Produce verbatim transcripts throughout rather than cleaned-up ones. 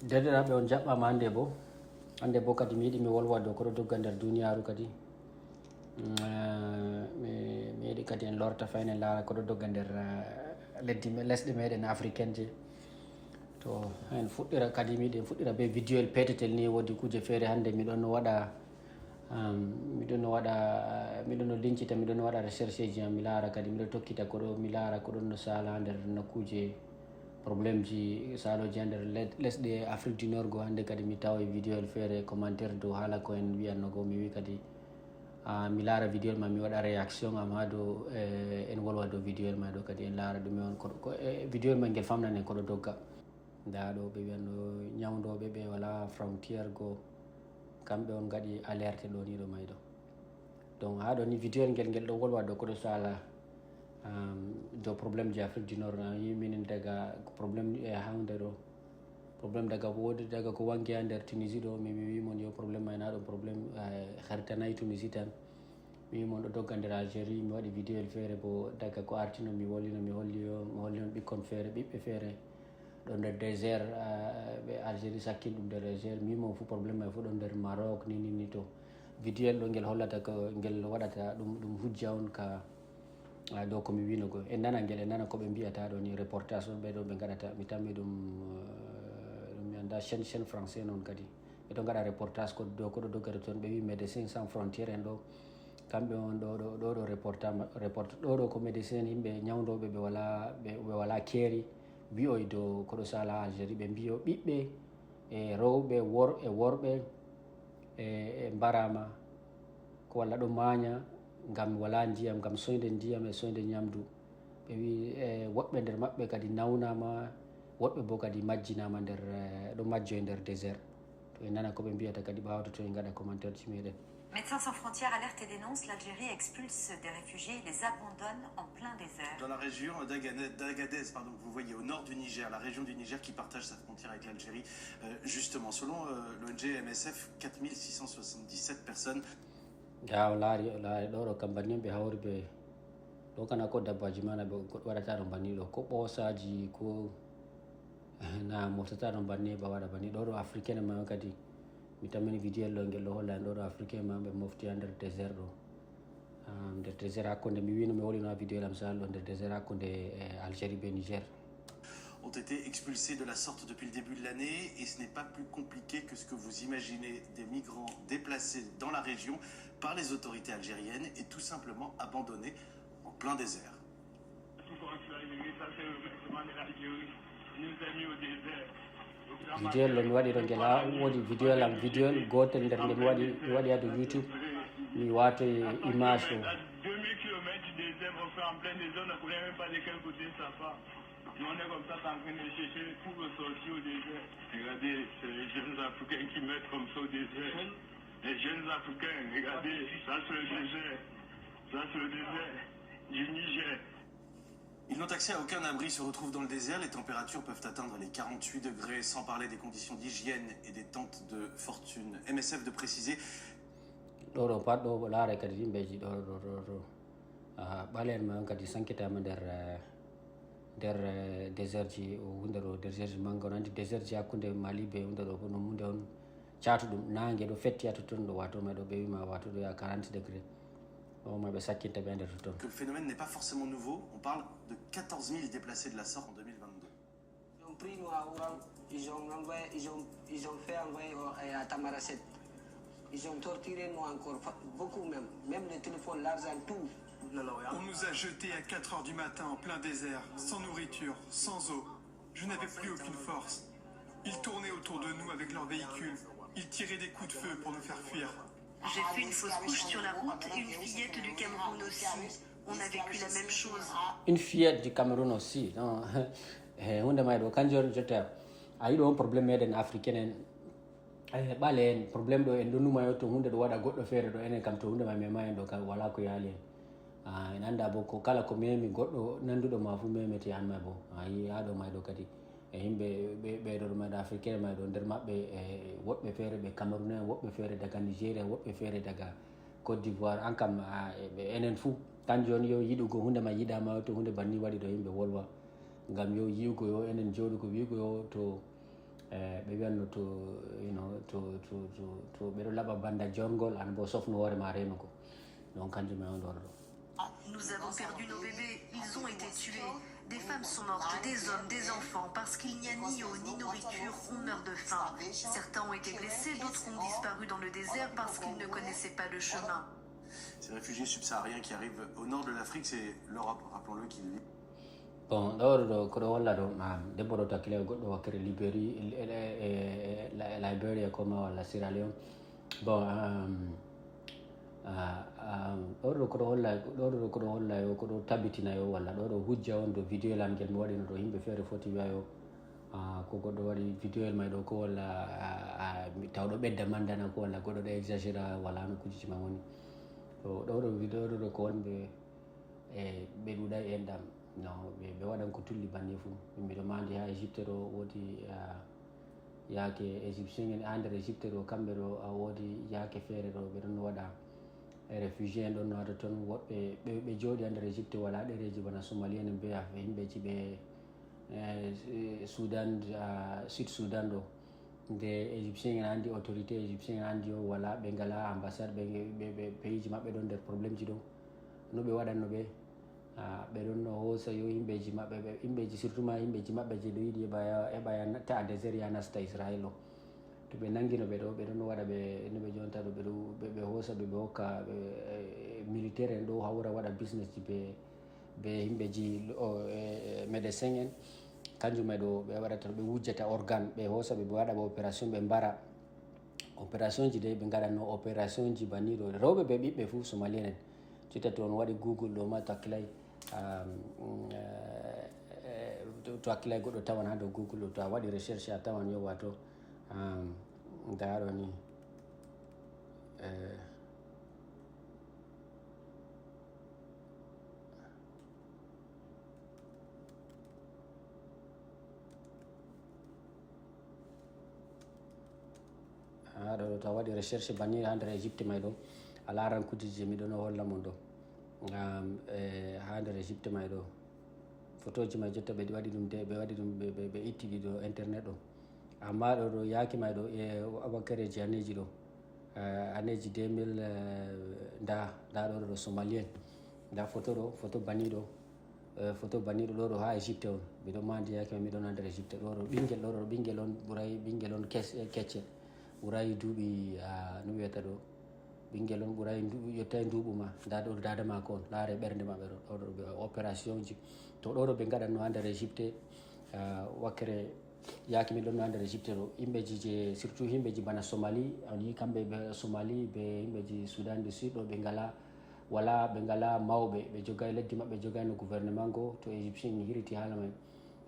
Derɗiraaɓe, on jaɓɓaama hannde bo. Hannde bo kadi mi yiɗi mi wolwa dow ko ɗo dogga nder duniyaaru kadi. Mm, eh, mi mi yiɗi kadi en lorta fahin en laara ko ɗo dogga nder eh, leddi me- lesɗe meɗen africaine je. To en fuɗɗira kadi, mi yiɗi en fuɗɗira be vidéo el peetetel ni. Woodi kuuje feere hannde mi ɗon waɗa, um, mi ɗon waɗa mi ɗon lincita, mi ɗon waɗa recherche ji am, mi laara kadi, mi ɗon tokkita ko ɗo, mi laara ko ɗon no sala nder nokkuuje, problème ji saloji ha nder led- lesɗe Afrique du Nord go. Hannde kadi mi tawi vidéo el feere commentaire dow haala ko en wiyanno go, mi wi kadi ah, mi laara vidéo el ma, mi waɗa réaction am ha dow eh, en wolwa dow vidéo el ma ɗo kadi, en laara ɗume on ko ko- eh, vidéo el ma ngel famnan en ko ɗo dogga. Nda ɗo ɓe wiyanno ñawdoɓe ɓe wala frontière go, kamɓe on gaɗi alerte ɗo ni ɗo may ɗo. Donc ha ɗo ni vidéo el ngel ngel ɗo wolwa dow ko ɗo sala um, dow problème ji Afrique du Nord. A yi minen daga ko problème e hawde ɗo, problème daga ko wodi daga ko wangi ha nder Tunisie ɗo, mi mi wi mon yo problème may na ɗum problème eh, hertanayi Tunisie tan. Mi wi mon ɗo dogga nder Algérie, mi waɗi vidéo el feere bo daga ko artino mi wolino, mi holli yo mi holli on ɓikkon feere, ɓiɓɓe feere ɗo nder désert eh, ɓe Algérie sakkin ɗum nder désert, mi wi mon fu problème may fu ɗo nder Maroc ni ni ni. To vidéo el ɗo ngel hollata ko ngel waɗata ɗum ɗum hujja on ka ah, dow ko mi wino ko en nana ngel, en nana ko ɓe mbiyata ɗo ni, reportage on ɓe ɗo ɓe ngaɗata, mi tammi ɗum eh, ɗum mi anda chaîne chaîne français noon kadi. Ɓe ɗo ngaɗa reportage ko dow ko ɗo doggata toon, ɓe wi médecin sans frontière en ɗo, kamɓe on ɗo ɗo ɗo ɗo reporta report ɗo ɗo ko médecin, yimɓe ñawdoɓe ɓe wala ɓe ɓe wala keeri, wiyoy dow koɗo sala Algérie, ɓe mbiyo ɓiɓɓe e rewɓe wor e worɓe e e mbarama ko walla ɗo maaña ngam wala ndiyam, ngam soyde ndiyam e soyde ñamdu. Ɓe wi e woɗɓe nder maɓɓe kadi nawnama, woɗɓe bo kadi majjinama nder eh, ɗo majjo e nder désert. To en nana ko ɓe mbiyata kadi ɓawo to to en ngaɗa commentaire ji meɗen. Médecins sans frontières alerte et dénonce: l'Algérie expulse des réfugiés et les abandonne en plein désert. Dans la région d'Agadez, d'Agadez, pardon, que vous voyez au nord du Niger, la région du Niger qui partage sa frontière avec l'Algérie, euh, justement, selon euh, l'O N G M S F, quatre mille six cent soixante-dix-sept personnes. Ya o laari o laari ɗo ɗo kam bannin ɓe hawri ɓe ɗo kana ko dabbaji mana ɓe goɗɗo waɗata ɗo banni ɗo ko ɓoosaji ko na moftata ɗo banni ba waɗa banni ɗo ɗo africaine ma kadi. Mi tammini vidéo ɗo ngel ɗo holla en ɗo ɗo africaine ma ɓe mofti ha nder désert ɗo. Ah, nder désert hakkunde mi wino mi holino ha vidéo lam sal ɗo nder désert hakkunde eh, Algérie be Niger. Ont été expulsés de la sorte depuis le début de l'année et ce n'est pas plus compliqué que ce que vous imaginez. Des migrants déplacés dans la région par les autorités algériennes et tout simplement abandonnés en plein désert. Vidéo lo mi waɗi ɗo ngel ha woodi vidéo lam vidéo gootel nder nde mi waɗi mi waɗi ha dow YouTube mi waati image ɗo. Nous, on est comme ça, en train de chercher pour ressortir au désert. Regardez, c'est les jeunes Africains qui meurent comme ça au désert. Les jeunes Africains, regardez, ça c'est le désert. Ça c'est le désert du Niger. Ils n'ont accès à aucun abri, se retrouvent dans le désert. Les températures peuvent atteindre les quarante-huit degrés, sans parler des conditions d'hygiène et des tentes de fortune. M S F de préciser. Ɗo ɗo pat ɗo laare kadi yimɓeji ɗo ɗo ɗo ɗo. Ah, ɓale'en ma on kadi sankitaama nder eh, nder eh, désertji o hunde ɗo désertji mannga on anndi désertji hakkunde Mali be hunde ɗo fof ɗum hunde on caatuɗum naange ɗo fetti ha totton ɗo wato ma ɗo ɓe wima wato ɗo ya quarante degré. O ma ɓe sakkinta ɓe nder totton. Que le phénomène n'est pas forcément nouveau. On parle de quatorze mille déplacés de la sorte en deux mille vingt-deux. Ils ont pris nous à Oran, ils ont envoyé, ils ont, ils ont fait envoyer au- à Tamaracet. Ils ont torturé nous encore, fa- beaucoup même, même le téléphone, l'argent, tout. On nous a jetés à quatre heures du matin en plein désert, sans nourriture, sans eau. Je n'avais plus aucune force. Ils tournaient autour de nous avec leurs véhicules. Ils tiraient des coups de feu pour nous faire fuir. J'ai fait une fausse couche sur la route, une fillette du Cameroun aussi. On a vécu la même chose. Une fillette du Cameroun aussi. Non. Eh, hunde may ɗo kanjum on jotta a yiɗo on problème meɗen africain en. Eh, ɓale en problème ɗo en ɗo numa yo to hunde ɗo waɗa goɗɗo feere ɗo enen kam to hunde may mema en ɗo kam wala ko yaali en. Ah, en annda bo ko kala ko memi goɗɗo nanduɗo ma fu memete an may bo a yi ha ɗo may ɗo kadi e yimɓe ɓe ɓeyɗo ɗo may ɗo africain may ɗo nder maɓɓe e woɗɓe feere ɓe camerounais woɗɓe feere daga nigéria woɗɓe feere daga côte d'ivoire an kam a- e- ɓe- enen fuu kanjum on yo yiɗugo hunde ma yiɗama to hunde banni waɗi ɗo yimɓe wolwa ngam yo yiwgo yo enen jooɗugo wiigo yo to Eh, ɓe wiyanno to, you know, to, to, to, to ɓeɗo laɓa banda jorgol, an bo sofno hoore ma reno ko. Donc kanjum e on ɗo ɗo. Nous avons perdu nos bébés. Ils ont été tués. Des femmes sont mortes, des hommes, des enfants, parce qu'il n'y a ni eau ni nourriture, on meurt de faim. Certains ont été blessés, d'autres ont disparu dans le désert parce qu'ils ne connaissaient pas le chemin. Ces réfugiés subsahariens qui arrivent au nord de l'Afrique, c'est l'Europe, rappelons-le, qui vit. Bon, ɗo ɗo ko ɗo holla ɗo, um, debbo ɗo takkile goɗɗo wakkere Libérie, e, e, e, e, Liberia comme walla Sierra Leone. Bon, um, uh, um, ɗo ɗo ko ɗo holla, ɗo ɗo ko ɗo holla yo, ko ɗo tabitina yo, walla ɗo ɗo hujja on ɗo video lan ngel mi waɗino ɗo, yimɓe feere foti wiya yo, uh, ko goɗɗo waɗi video el may ɗo ko walla, uh, uh, mi taw ɗo ɓedda mandana ko walla goɗɗo ɗo exagéra walla no kujiji ma woni. To ɗo ɗo video ɗo ɗo ko wonɓe e ɓe ɗuuɗay enɗam. No, ɓe, ɓe waɗan ko tulli banni fu. Min miɗo mandi ha Égypte ɗo woodi, ah, yaake Égyptien en ha nder Égypte ɗo, kamɓe ɗo a woodi yaake feere ɗo ɓe ɗon waɗa réfugié en ɗon no waɗa ton. Woɗɓe ɓe, ɓe jooɗi ha nder Égypte wala ɗereji bana Somalien en be yimɓeji ɓe, eh, Soudan, ah, Sud Soudan ɗo. Nde Égyptien en andi, autorité Égyptien en andi o wala, ɓe ngala ambassade, ɓe, ɓe, ɓe pays ji maɓɓe ɗon nder problème ji ɗo. No ɓe waɗanno ɓe? Ah, ɓe ɗon no hoosa yo yimɓeji maɓɓe, ɓe, yimɓeji surtout ma yimɓeji maɓɓe je ɗo yiɗi eɓa, eɓa ya ta désert ya nasta Israël o. To ɓe nangino ɓe ɗo, ɓe ɗon no waɗa ɓe, no ɓe jonta ɗo, ɓe ɗo, ɓe, ɓe hoosa ɓe, ɓe hokka ɓe, eh, militaire en ɗo hawra waɗa business ji ɓe, ɓe yimɓeji, o, eh, eh, médecin en. Kanjum e ɗo ɓe waɗata, ɓe wujjata organe, ɓe hoosa ɓe, ɓe waɗa ɓe opération, ɓe mbara. Opération ji de ɓe ngaɗanno opération ji banni ɗo, rewɓe be ɓiɓɓe fu Somalien en. Jotta to on waɗi Google ɗo ma to hakkilay, um, eh, eh, to, to hakkilay goɗɗo tawan ha dow Google ɗo, to a waɗi recherche a tawan yo wato, um, nda ɗo ni, eh, ha ɗo to a waɗi recherche banni ha nder Égypte may ɗo, a laran kujeji je miɗo no holla mon ɗo. Um, eh, ha nder Égypte may ɗo, photoji may jotta ɓe waɗi ɗum de, ɓe waɗi ɗum, ɓe, ɓe, ɓe itti ɗi ɗo internet ɗo. Amma ɗo, ɗo yaaki may ɗo, e wakareji aneji ɗo, eh, aneji deux mille, eh, nda, nda ɗo, ɗo, ɗo Somalien. Nda photo ɗo, photo banni ɗo, eh, photo banni ɗo, ɗo, ɗo ha Égypte on. Miɗo mandi yaaki may miɗo na nder Égypte. Ɗo, ɗo ɓingel, ɗo, ɗo ɓingel on ɓuray, ɓingel on kes-, eh, kecce. Ɓuray duuɓi, ah, no wiyata ɗo. Ɓingel on ɓuray ndu-, yottay nduuɓu ma. Nda ɗo dada mako on. Laare ɓernde maɓɓe ɗo, ɗo, ɗo ɓe opération ji. To ɗo, ɗo ɓe ngaɗanno ha nder Égypte, ah, wakkere yaaki min ɗon ha nder Égypte ɗo, yimɓeji je, surtout yimɓeji bana Somali, on yi kamɓe ɓe Somali, be yimɓeji Soudan du Sud ɗo, ɓe ngala, wala, ɓe ngala mawɓe, ɓe jogay leddi maɓɓe, jogayno gouvernement go, to Égyptien hiriti hala may.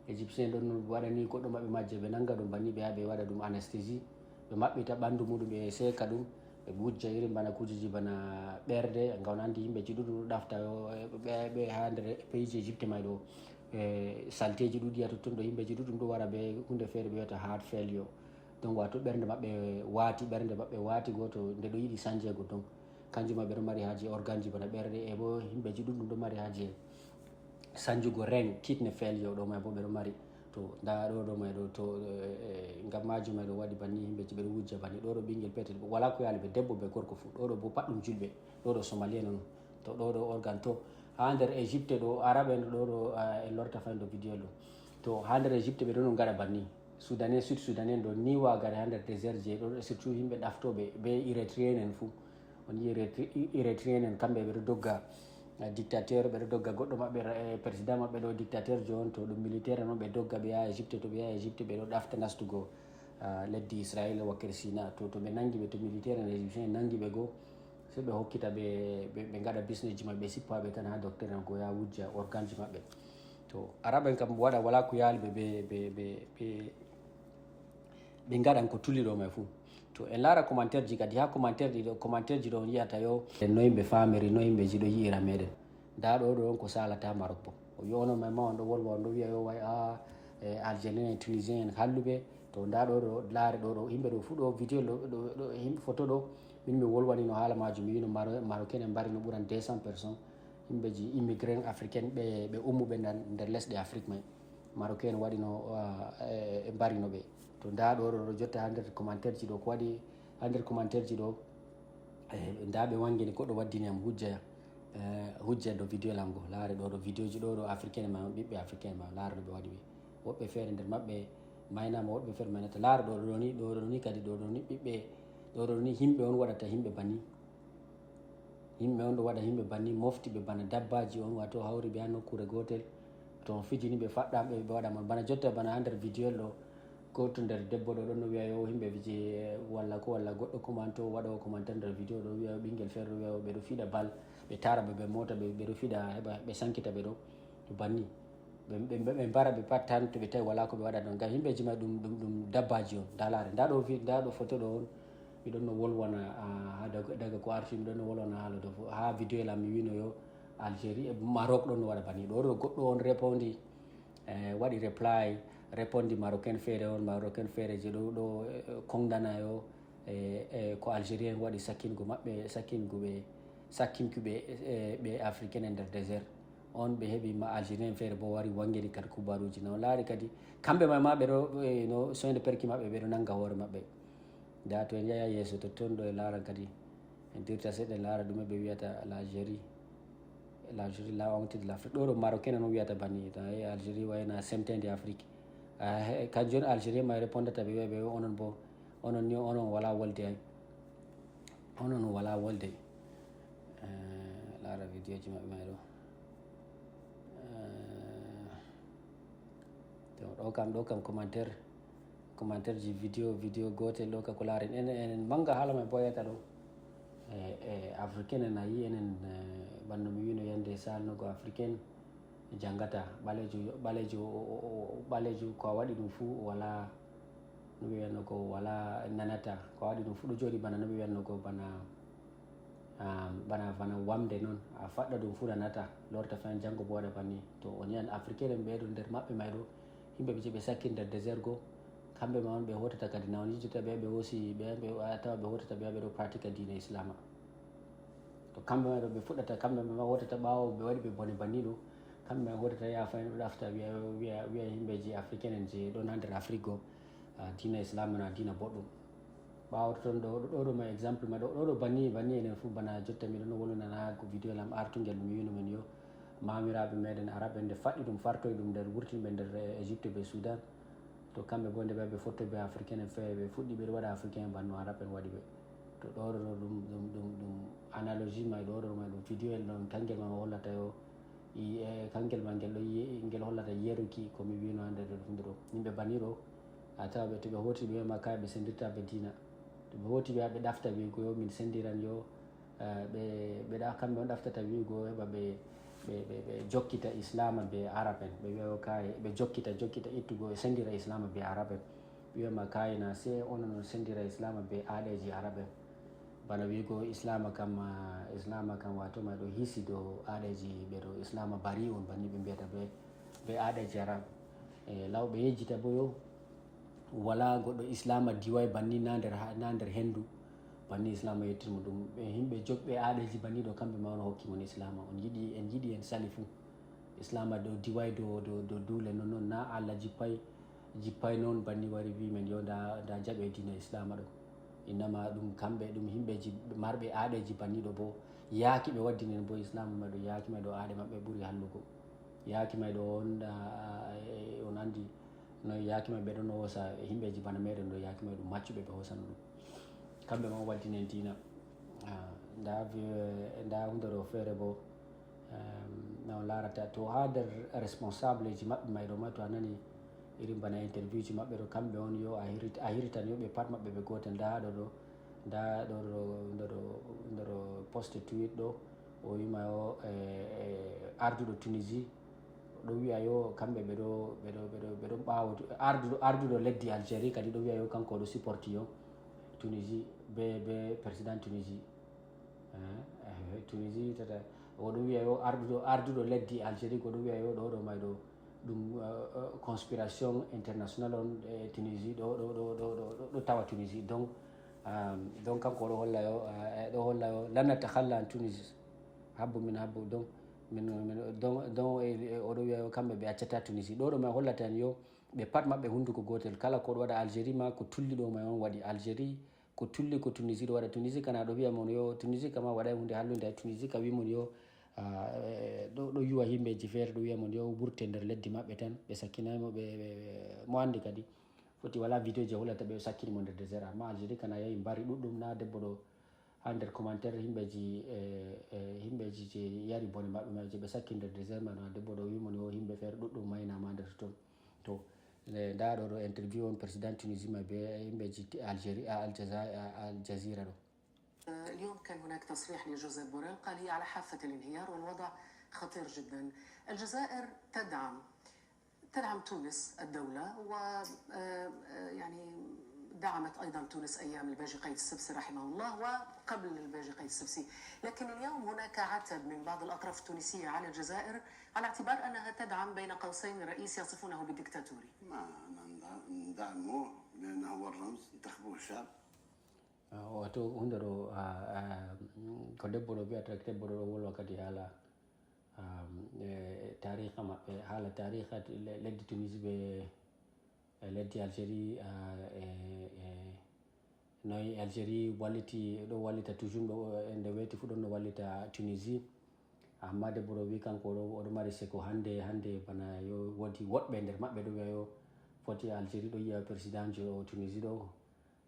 Égyptien ɗon waɗani goɗɗo maɓɓe majje, ɓe nanga ɗum banni, ɓe yaha ɓe waɗa ɗum anesthésie, ɓe maɓɓita ɓandu muɗum, ɓe seeka ɗum, ɓe wujja irin bana kujeji bana ɓerde, ngam on andi yimɓeji ɗuɗɗum ɗo ɗafta yo, ɓe, ɓe ha nder pays ji Égypte may ɗo, eh, salteji ɗuɗi ha totton ɗo, yimɓeji ɗuɗɗum ɗo wara be hunde feere ɓe wiyata heart failure. Donc wato ɓernde maɓɓe waati, ɓernde maɓɓe waati go to nde ɗo yiɗi sanjego. Donc kanjum ma ɓe ɗo mari haaje organeji bana ɓerɗe, e bo yimɓeji ɗuɗɗum ɗo mari haaje sanjugo rein, kidney failure ɗo may bo ɓe ɗo mari. To nda ɗo, ɗo may ɗo, to, eh, eh, ngam majum may ɗo waɗi banni, yimɓeji ɓe ɗo wujja banni. Ɗo ɗo ɓingel petel, wala ko yaali ɓe, debbo be gorko fu. Ɗo ɗo bo pat ɗum julɓe. Ɗo ɗo Somalien on. To ɗo ɗo organe to. Ha nder Égypte ɗo, Arabe en ɗo ɗo, ah, en lorta fayndo video ɗo. To ha nder Égypte ɓe ɗon ngaɗa banni. Soudanais, Sud Soudanais en ɗo ni wagare ha nder désert je ɗo, surtout yimɓe ɗaftoɓe be Érythréen en fu. On yi Érythré-, Érythréen en kamɓe ɓe ɗo dogga, ah, dictateur, ɓe ɗo dogga goɗɗo maɓɓe, eh, président maɓɓe ɗo dictateur jo on, to ɗum militaire en on ɓe dogga ɓe yaha Égypte, to ɓe yaha Égypte ɓe ɗo ɗafta nastugo, ah, leddi Israël wakkere Sina. To, to ɓe nangi ɓe, to militaire en égyptien en nangi ɓe go, se ɓe hokkita ɓe, ɓe, ɓe ngaɗa business ji maɓɓe, ɓe sippa ɓe tan ha docteur en ko ya wujja organe ji maɓɓe. To Arabe en kam waɗa wala ko yaali ɓe, ɓe, ɓe, ɓe, ɓe, ɓe ngaɗan ko tuli ɗo may fu. To en laara commentaire ji kadi, ha commentaire ɗi ɗo, commentaire ji ɗo on yi'ata yo. En no yimɓe famiri, no yimɓe ji ɗo yi'ira meɗen. Nda ɗo ɗo on ko salata Maroc bo. O yono may ma on ɗo wolwa, on ɗo wi'a yo way a, eh, Algérien en, Tunisien en halluɓe. To nda ɗo ɗo, laare ɗo ɗo, yimɓe ɗo fu ɗo video ɗo, ɗo, ɗo, yimɓe photo ɗo, min mi wolwanino haala majum, mi wino Maro-, Marocain en mbari no ɓuran deux cents personnes. Yimɓeji immigré africain ɓe, ɓe ummuɓe nder, nder lesɗe Afrique may. Marocain waɗino, ah, e e mbarino ɓe. To nda ɗo ɗo ɗo jotta ha nder commentaire ji ɗo ko waɗi ha nder commentaire ji ɗo. Eh, nda ɓe wangini goɗɗo waddini am hujja. Eh, hujja do video lam go laare ɗo ɗo video ji ɗo ɗo africain ma ɓiɓɓe africain ma laare no ɓe waɗi ɓe. Woɓɓe feere nder maɓɓe maynama woɓɓe feere maynata laare ɗo ɗo ni ɗo ɗo ni kadi ɗo ɗo ni ɓiɓɓe ɗo ɗo ni yimɓe on waɗata yimɓe bani. Yimɓe on ɗo waɗa yimɓe banni mofti ɓe bana dabbaji on wato hawri ɓe ha nokkure gotel. To on fijini ɓe faɗɗa ɓe ɓe waɗa mon bana jotta bana ha nder video ɗo. Goto nder debbo ɗo ɗon no wiya yo yimɓe fiji walla ko walla goɗɗo commento waɗowo commentaire nder video ɗo wiya ɓingel feere ɗo wiya ɓe ɗo fiɗa bal ɓe tara ɓe ɓe mota ɓe ɓe ɗo fiɗa heɓa ɓe sankita ɓe ɗo. Banni ɓe ɓe- ɓe- ɓe mbara ɓe pat tan to ɓe tawi wala ko ɓe waɗa ɗon ngam yimɓeji ma ɗum ɗum ɗum dabbaji on nda laare nda ɗo vi- nda ɗo photo ɗo on. Miɗon no wolwana ah, ha daga daga ko arti miɗon no wolwana haala ɗo fof ha video lam mi wino yo Algérie e Maroc ɗon no waɗa bani ɗo ɗo goɗɗo on répondi. Eh, waɗi reply répondi marocain feere on marocain feere je ɗo ɗo eh, kongdana yo e e ko algérien waɗi sakkingo maɓɓe sakkingo ɓe sakkinki ɓe e ɓe africain e nder désert. On ɓe heɓi ma algérien feere bo wari wangini kadi kubaruji no laari kadi kamɓe ma ma ɓe ɗo eh, no soyde perki maɓɓe ɓe ɗo nanga hoore maɓɓe. Nda to en yaya yeeso totton ɗo e laara kadi en dirta seɗɗa en laara ɗume ɓe wiyata l'Algérie. L'Algérie la honte de l'Afrique ɗo ɗo marocain no wiyata banni ta e Algérie wayna semtende Afrique. Ah, he- kanjum on Algérie ma répondata ɓe wiya ɓe onon bo onon ni onon wala wolde ay. Onon wala wolde. Eh, laara video ji maɓɓe may ɗo. Eh, to ɗo kam ɗo kam commentaire commentaire ji video video gotel ɗo ka ko laaren enen enen manga haala may boyata ɗo. E e africain en a yi enen eh, banno mi wino yande salnogo africain jangata ɓalejo ɓalejo o- o- o- ɓalejo ko a waɗi ɗum fuu wala no ɓe wiyatno ko wala nanata ko a waɗi ɗum fuu ɗo jooɗi bana no ɓe wiyatno ko bana um, bana bana wamde noon a faɗɗa ɗum fuɗanata lorta fen janngo bo waɗa banni to on yiyan africain en ɓeeɗo nder maɓɓe may ɗo yimɓe ɓe je ɓe sakki nder désert go kamɓe ma on ɓe hotata kadi na on yijjata ɓe ɓe hoosi ɓe ɓe a tawa ɓe hotata ɓe ɓe ɗo pratique diine islama. To kamɓe ma ɗo ɓe fuɗɗata kamɓe ma hotata ɓaawo ɓe waɗi ɓe bone banni ɗo kamɓe ma hotata ya fayin ɗo ɗafta wiya wiya wiya yimɓeji africain en je ɗon ha nder afrique go. Ah, diina islam na diina boɗɗum. Ɓaawo to ton ɗo ɗo ɗo ma exemple ma ɗo ɗo ɗo banni banni enen fof bana jotta miɗo no wolunana ko video lam artungel mi wino men yo mamiraaɓe meɗen arab en nde faɗɗi ɗum fartoy ɗum nder wurtinɓe nder eh, égypte be soudan. To kamɓe bo nde ɓe ɓe fotto be africain en feewe ɓe fuɗɗi ɓeɗo waɗa africain banno arab en waɗi ɓe. To ɗo ɗo ɗum ɗum ɗum ɗum analogie ma e ɗo ɗo ma ɗum video en ɗon kangel ma hollata yo i e kangel ma ngel ɗo yi- ngel hollata yeruki ko mi wino hande ɗo ɗum ɗo yimɓe baniɗo a tawa ɓe to ɓe hoti ɓe ma kay ɓe sendirta ɓe diina. To ɓe hoti ɓe ɓe ɗafta ɓe ko yo min sendiran yo eh, ɓe ɓe ɗa kamɓe on ɗaftata wigo heɓa ɓe ɓe ɓe ɓe jokkita islama be arab en ɓe wiya kay ɓe jokkita jokkita ittugo e sendira islama be arab en. Ɓe wiyama kayina se onon on sendira islama be aɗeji arab en. Bana wigo islama kam ah, islama kam wato ma ɗo hisi dow aɗeji ɓe ɗo islama bari on banni ɓe mbiyata be be aɗeji arab. E law ɓe yejjita bo yo wala goɗɗo islama diway banni na nder ha- na nder hendu. Banni islama yettirmo ɗum ɓe yimɓe jogɓe aɗeji banni ɗo kamɓe ma on hokki mon islama on yiɗi en yiɗi en sali fuu. Islama ɗo diway do do do duule non non na allah jippay jippay noon banni wari wi men yo nda nda jaɓe diina islama ɗo. Innama ɗum kamɓe ɗum yimɓeji marɓe aɗeji banniɗo bo yaaki ɓe waddinen bo islama ma ɗo yaaki ma ɗo aɗe maɓɓe ɓuri hallugo. Yaaki ma ɗo on ah, eh, on andi no yaaki ma ɓe ɗon no wosa yimɓeji bana meɗen ɗo yaaki ma ɗum maccuɓe ɓe hosano ɗum. Kamɓe ma waddinen diina. Ah, nda vi- nda hunde ɗo feere bo. Ehm, no on larata to ha nder responsable ji maɓɓe mayɗo ma to a nani irin bana interview ji maɓɓe ɗo kamɓe on yo a hirit- a hiritan yo ɓe pat maɓɓe ɓe gotel nda ɗo ɗo nda ɗo ɗo ndo ɗo ndo ɗo poste tweet ɗo o wima yo e e arduɗo tunisie ɗo wiya yo kamɓe ɓe ɗo ɓe ɗo ɓe ɗo ɓe ɗo ɓawo arduɗo arduɗo leddi algérie kadi ɗo wiya yo kanko ɗo supporti yo tunisie be be président tunisie. Eh, eh, Tunisie tata oɗo wiya yo arduɗo arduɗo leddi algérie ko ɗo wiya yo ɗo ɗo may ɗo ɗum eh, eh, conspiration international on e tunisie ɗo ɗo ɗo ɗo ɗo ɗo- ɗo tawa tunisie donc euh, donc kanko oɗo holla yo eh, ɗo holla yo lana takhalla an tunisie habbu min habbu donc Min, min, don, don, e, e, oɗo wiya yo kamɓe ɓe accata Tunisie. Ɗo ɗo ma hollata en yo ɓe pat maɓɓe hunduko gotel. Kala ko ɗo waɗa Algérie ma ko tulli ɗo ma on waɗi Algérie. Ko tulli ko Tunisie ɗo waɗa Tunisie kana ɗo wiya mon yo Tunisie kama waɗa hunde hallunde e Tunisie ka wi mon yo ah, eh, ɗo, ɗo yuwa yimɓeji feere ɗo wiya mon yo wurte nder leddi maɓɓe tan. Ɓe sakkinay mo ɓe, ɓe, ɓe, mo andi kadi. Foti wala video je hollata ɓe sakkini mo nder désert. Amma Algérie kana yahi mbari ɗuɗɗum na debbo ɗo ha nder commentaire himɓeji e himɓeji je yari bone maɓɓe ma je ɓe sakki nder désert ma na debbo ɗo wimoni o himɓe feere ɗuɗɗum maynama nder ton. To nda ɗo ɗo interview on président Tunisie ma be himɓeji Algérie Al Jazeera ɗo. اليوم كان هناك تصريح لجوزيف بوريل، قال هي على حافة الانهيار والوضع خطير جدا. الجزائر تدعم تدعم تونس الدولة و يعني دعمت أيضا تونس أيام الباجي قايد السبسي رحمه الله وقبل الباجي قايد السبسي. لكن اليوم هناك عتب من بعض الأطراف التونسية على الجزائر على اعتبار أنها تدعم بين قوسين رئيس يصفونه بالدكتاتوري. ما ندعموه لأنه هو الرمز، انتخبوه الشعب. Wato hunde ɗo ko debbo ɗo wiyata debbo ɗo wolwa kadi haala tariha maɓɓe, haala tariha leddi Tunisie ɓe leddi Algérie e noy Algérie walliti ɗo wallita toujours ɗo ende weeti fu ɗon no wallita Tunisie. Amma debbo ɗo wi kanko oɗo mari seko hande hande bana yo wodi woɗɓe nder maɓɓe ɗo wiya yo foti Algérie ɗo yiya président jo Tunisie ɗo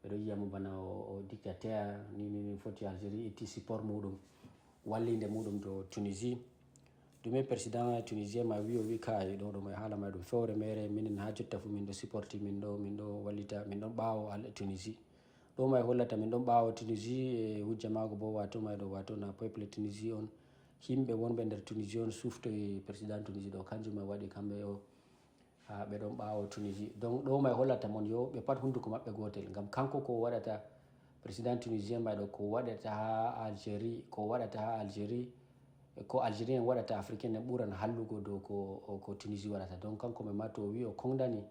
ɓe ɗo yiya mo bana o dictateur ni ni foti Algérie itti support muɗum wallinde muɗum to Tunisie. Ɗume président tunisien ma wi o wi kayi ɗo ɗo may haala may ɗum fewre mere minen ha jotta fu min ɗo supporti min ɗo min ɗo wallita min ɗon ɓawo al Tunisie. Ɗo may hollata min ɗon ɓawo Tunisie e hujja mago bo wato may ɗo wato na peuple Tunisie on yimɓe wonɓe nder Tunisie on suftoyi président Tunisie ɗo kanjum may waɗi kamɓe o ha ɓe ɗon ɓawo Tunisie. Donc ɗo may hollata mon yo ɓe pat hunduko maɓɓe gotel ngam kanko ko waɗata président tunisien may ɗo ko waɗata ha Algérie ko waɗata ha Algérie ko Algérien waɗata africain en ɓuran hallugo dow ko ko Tunisie waɗata. Donc kanko may ma to o wi o kondani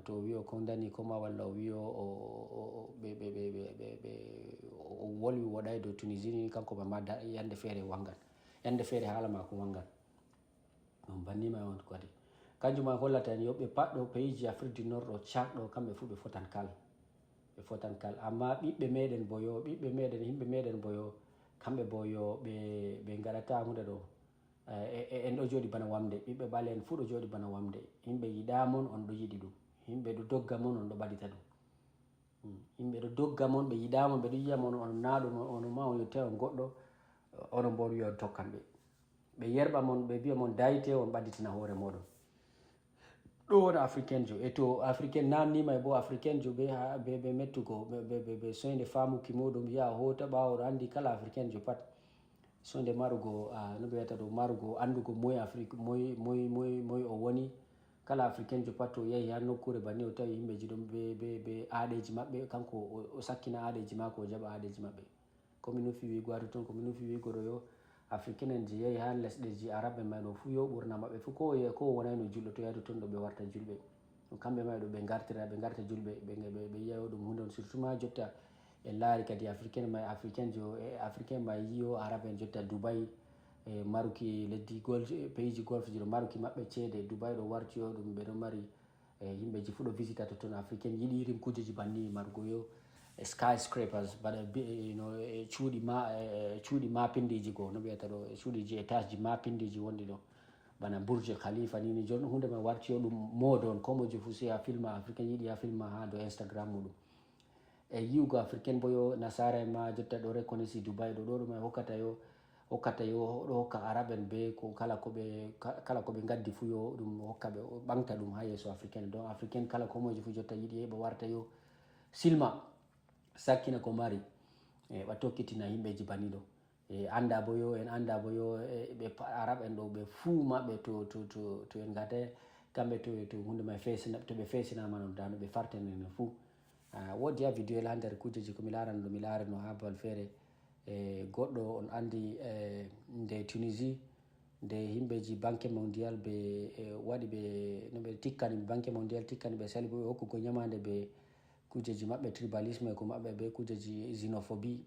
to o wi o kondani koma walla o wi o ɓe ɓe ɓe ɓe ɓe o wolwi woɗay dow Tunisie ni kanko may ma yande feere wangan yande feere haala mako wangan. On bannima e on kadi kanjum ma hollata en yoɓɓe paɗɗo payiji Afrique du Nord ɗo cakɗo kamɓe fuu ɓe fotan kal ɓe fotan kal amma ɓiɓɓe meɗen boyo ɓiɓɓe meɗen yimɓe meɗen boyo kamɓe boyo ɓe ɓe gaɗata hunde ɗo en ɗo jooɗi bana wamde ɓiɓɓe ɓale en fuu ɗo jooɗi bana wamde yimɓe yiɗa mon on ɗo yiɗi ɗum yimɓe ɗo dogga mon on ɗo ɓadita ɗum. Yimɓe ɗo dogga mon ɓe yiɗama ɓe ɗo yiya mon on na ɗum on ma on yettai on goɗɗo onon bo on wiya on tokkan ɓe ɓe yerɓa mon ɓe mbiya mon dayte on ɓadditina hoore moɗon. Ɗo wona africain jo e to africain namnima e bo africain jo ɓe ha ɓe ɓe mettugo ɓe ɓe ɓe soyde famuki muɗum yaha hota ɓawo ɗo andi kala africain jo pat soyde marugo no ɓe wiyata ɗo marugo andugo moy afrique moy moy moy moy o woni. Kala africain jo pat to o yahi ha nokkure banni o tawi yimɓeji ɗon be be be aɗeji maɓɓe kanko o sakkina aɗeji mako o jaɓa aɗeji maɓɓe. Komi nufi wigo ha totton komi nufi wigo ɗo yo africain en je yahi ha lesɗeji arabe en may ɗo fu yo ɓurna maɓɓe fu ko ko wonayno julɗo to yahi totton ɗo ɓe warta julɓe. Kamɓe may ɗo ɓe gartira ɓe garta julɓe ɓe ɓe ɓe yiya ɗum hunde on surtout ma jotta. En laari kadi africain may africain jo e africain may yiyo arabe en jotta dubai e maruki leddi golf payiji golf ji ɗo maruki maɓɓe ceede dubai ɗo warti o ɗum ɓe ɗo mari e yimɓeji fu ɗo visita totton africain yiɗi irin kujeji banni marugo yo e skyscrapers mbaɗa no e cuuɗi ma e cuuɗi mapindiji goo no ɓeyata ɗo e cuuɗiji étage ji mapindiji wonɗi ɗo bana burj khalifa nini jon hunde ma warti o ɗum mode on komojo fu si ha filma africain yiɗi ha filma ha dow instagram muɗum. E yiwgo africain bo yo nasara en ma jotta ɗo reconnaisi dubai ɗo ɗo ɗum e hokkata yo hokkata yo ɗo hokka arab en be ko kala ko ɓe kala ko ɓe gaddi fu yo ɗum hokka ɓe ɓangta ɗum ha yeeso africain donc africain kala ko mojo fu jotta yiɗi heɓa warta yo silma sakkina ko mari e ɓa tokkitina yimɓeji baniɗo. E anda bo yo en anda bo yo ɓe arab en ɗo ɓe fuu maɓɓe to to to to en gata kamɓe to to hunde ma fesina to ɓe fesinama non dano ɓe fartene no fuu. Wodi ha video la nder kujeji ko mi larano ɗo mi larano ha bal feere e goɗɗo on andi e nde tunisie nde yimɓeji banque mondial ɓe e waɗi ɓe no ɓe tikkani banque mondial tikkani ɓe sali bo ɓe hokkugo ñamande ɓe kujeji maɓɓe tribalisme e ko maɓɓe ɓe kujeji xénophobie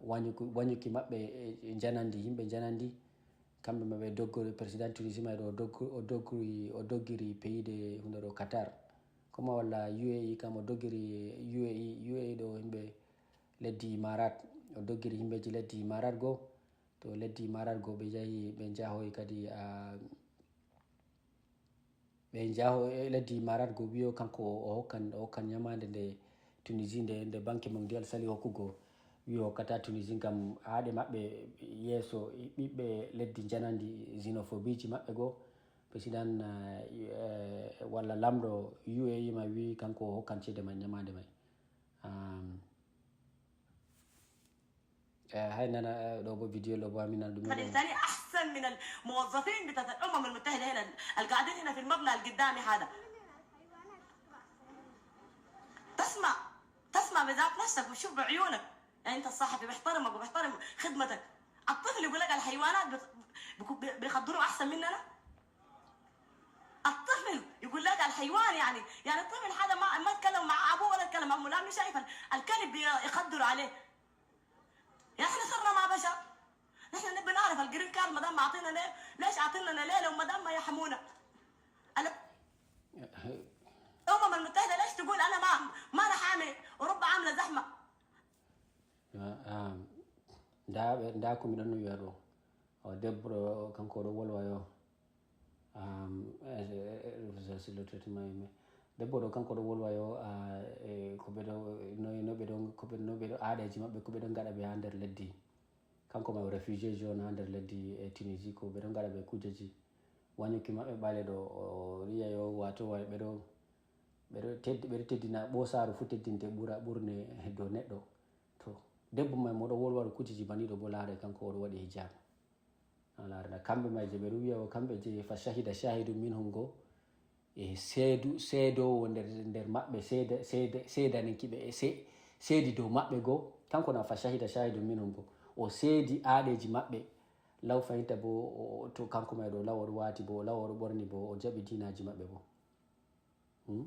wañuki maɓɓe e janandi yimɓe janandi. kamɓe ma ɓe doggori, président Tunisie ma ɗo, o doggu-, o doggori, o doggiri pays de hunde ɗo, Qatar. Koma walla U A E kam, o doggiri U A E, U A E ɗo yimɓe leddi Imarat, o doggiri yimɓeji leddi Imarat goo. To leddi Imarat goo ɓe njahi, ɓe njahoyi kadi, ah, ɓe njaho e leddi Imarat goo, wiyo kanko o hokkan, o hokkan ñamaande nde Tunisie, nde, nde Banque Mondiale sali hokkugo. Wiyo hokkata Tunisie ngam aaɗe maɓɓe yeeso, ɓiɓɓe leddi njanandi xénophobie ji maɓɓe goo. Président, eh, eh, walla lamɗo U A E ma wi kanko o hokkan ceede may, ñamaande may. Um, Eh, hay nana, eh, ɗo bo video ɗo bo amina ɗum. فالإنسانية أحسن من الموظفين بتاعت الأمم المتحدة هنا، اللي قاعدين هنا في المبنى اللي قدامي هذا. تسمع، تسمع بذات نفسك وشوف بعيونك. يعني أنت الصحفي بيحترمك وبيحترم خدمتك. الطفل يقول لك الحيوانات بت-، بيكو-، بي-، بيخدروا أحسن مننا. الطفل يقول لك الحيوان، يعني، يعني الطفل هذا ما، ما اتكلم مع أبوه ولا اتكلم مع أمه، لأنه شايف ال-، الكلب بيخدر عليه. يعني إحنا صرنا ما بشر؟ نحن نبي نعرف الجرين كارد ما دام ما عاطينا ليه، ليش عاطينا ليه لو ما دام ما يحمونا؟ ال-، الأمم المتحدة ليش تقول أنا ما، ما أنا حامي؟ أوروبا عاملة زحمة. Ah, ah, nda ɓe, nda ko mi ɗon no wiya ɗo. O debbo ɗo, kanko ɗo wolwa yo. Um, eh, eh, eh, ça, c'est le traitement humain. Debbo ɗo kanko ɗo wolwa yo, ah, eh, ko ɓe ɗo, no, no ɓe ɗo, ko ɓe, no ɓe ɗo aadeeji maɓɓe, ko ɓe ɗo ngaɗa ɓe haa nder leddi. Kanko ma o réfugié ji on haa nder leddi e Tunisie, ko ɓe ɗo ngaɗa ɓe kuujeji. Wañuki maɓɓe ɓale ɗo, o wiya yo, wato, wa-, ɓe ɗo, ɓe ɗo teddi-, ɓe ɗo teddina, ɓoosaaru fu teddinte ɓura, ɓurne dow neɗɗo. To, debbo may mo ɗo wolwa ɗo kuujeji baniɗo bo laare kanko o ɗo waɗi hijab. A laarana kamɓe may je ɓe ɗo wiya o kamɓe je fa shahida shahidun minhum go, e seedu, seedoowo nder, nder maɓɓe, seeda, seeda, seedananki ɓe, e se-, seedi dow maɓɓe go, kanko na fa shahida shahidun minhum go. O seedi aadeeji maɓɓe. Law fayinta bo, o, o, to kanko may ɗo law o ɗo waati bo, law o ɗo ɓorni bo, o jaɓi diinaaji maɓɓe bo. Hmm?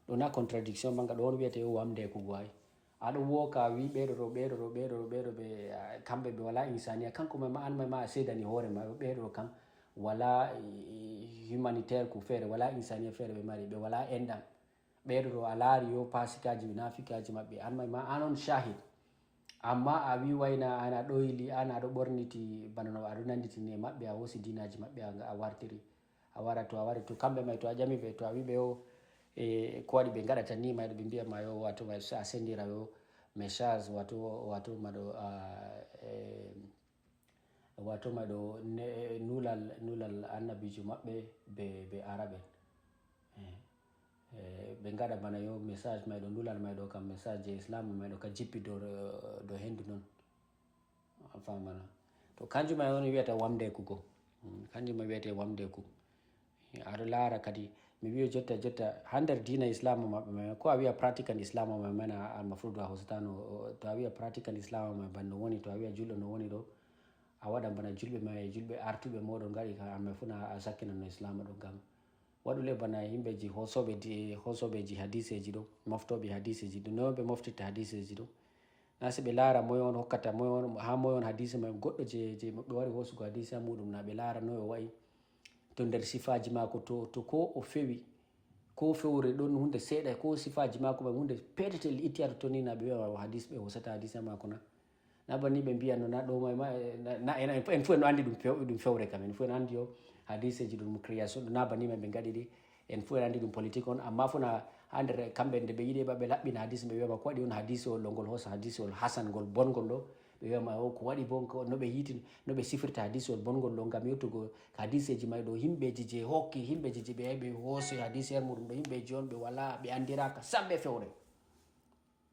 Ɗo na contradiction manga, ɗo on wiyete yo wamndeeku go ay. Aɗo wooka wi ɓeeɗo ɗo, ɓeeɗo ɗo, ɓeeɗo ɗo, ɓeeɗo ɓe, ah, kamɓe ɓe wala insaniya. Kanko may ma, an may ma a seedani hoore ma, ɓeeɗo ɗo kam wala, eh, humanitaire ku feere, wala insaniya feere ɓe mari, ɓe wala enɗam. Ɓeeɗo ɗo a laari yo pasikaaji, naafikaaji maɓɓe, an may ma, an on shahid. Amma a wi wayna an a ɗoyli, an aɗo ɓorniti bana no aɗo nanditini e maɓɓe, a hoosi diinaaji maɓɓe, a, a wartiri. A wara to, a wari to kamɓe may, to a ƴami ɓe, to a wi ɓe o, e, ko waɗi ɓe ngaɗata ni, mayɗo ɓe mbiya ma yo, wato may a sendira yo message, wato, wato maɗo, a, e, wato maɗo ne, nulal, nulal annabijo maɓɓe be, be Araɓe. E, e, ɓe ngaɗa bana yo message mayɗo, nulal mayɗo kam message je Islam mayɗo ka jippi dow, dow hendu non. A famana. To kanjum may on wiyata wamndeeku go. Mm, kanjum may wiyete wamndeeku. Aɗo laara kadi, mi wiyo jotta, jotta, ha nder diina Islam maɓɓe may, ko a wiya pratical Islam maɓɓe may na, al mafrudu a hosatano, o, to a wiya pratical Islam maɓɓe may, bana no woni, to a wiya julɗo no woni ɗo, a waɗan bana julɓe may, julɓe artuɓe moɗon ngaɗi ka, amma fu na a sakkinan no Islam ɗo ngam. Waɗu le bana yimɓeji hosooɓe di-, hosooɓeji hadiseji ɗo, moftooɓe hadiseji ɗo, no ɓe moftirta hadiseji ɗo. Na si ɓe laara moy on hokkata, moy on, haa moy on hadiisi may goɗɗo je, je ɓe wari hoosugo hadiisi haa muuɗum, na ɓe laara noy o wa'i. To nder sifaaji maako, to, to ko o fewi, ko fewre ɗon hunde seeɗa, ko sifaaji maako may hunde peetetel itti haa totton ni, na ɓe wi'a o hadiis, ɓe hoosata hadiisi haa maako na. Na banni ɓe mbi'an no, na ɗo may ma, eh, na, na, en, en, en fu en no anndi ɗum few-, ɗum fewre kam, en fu en anndi o hadiiseji ɗum création, na banni may ɓe ngaɗi ɗi. En fu en anndi ɗum politique on, amma fu na haa nder kamɓe nde ɓe yiɗi ɓe, ɓe laɓɓina hadiis, ɓe wi'a ma ko waɗi on hadiisewol ɗo ngol hoosa hadiisewol hasan ngol bongol ɗo, ɓe wi'a ma o ko waɗi bon, ko no ɓe yiiti, no ɓe sifirta hadiisewol bongol ɗo ngam yewtugo hadiiseji may ɗo, yimɓeji je hokki, yimɓeji je ɓe yahi ɓe hoosi hadiis her muɗum ɗo, yimɓeji on ɓe wala, ɓe anndiraaka sam ɓe fewre.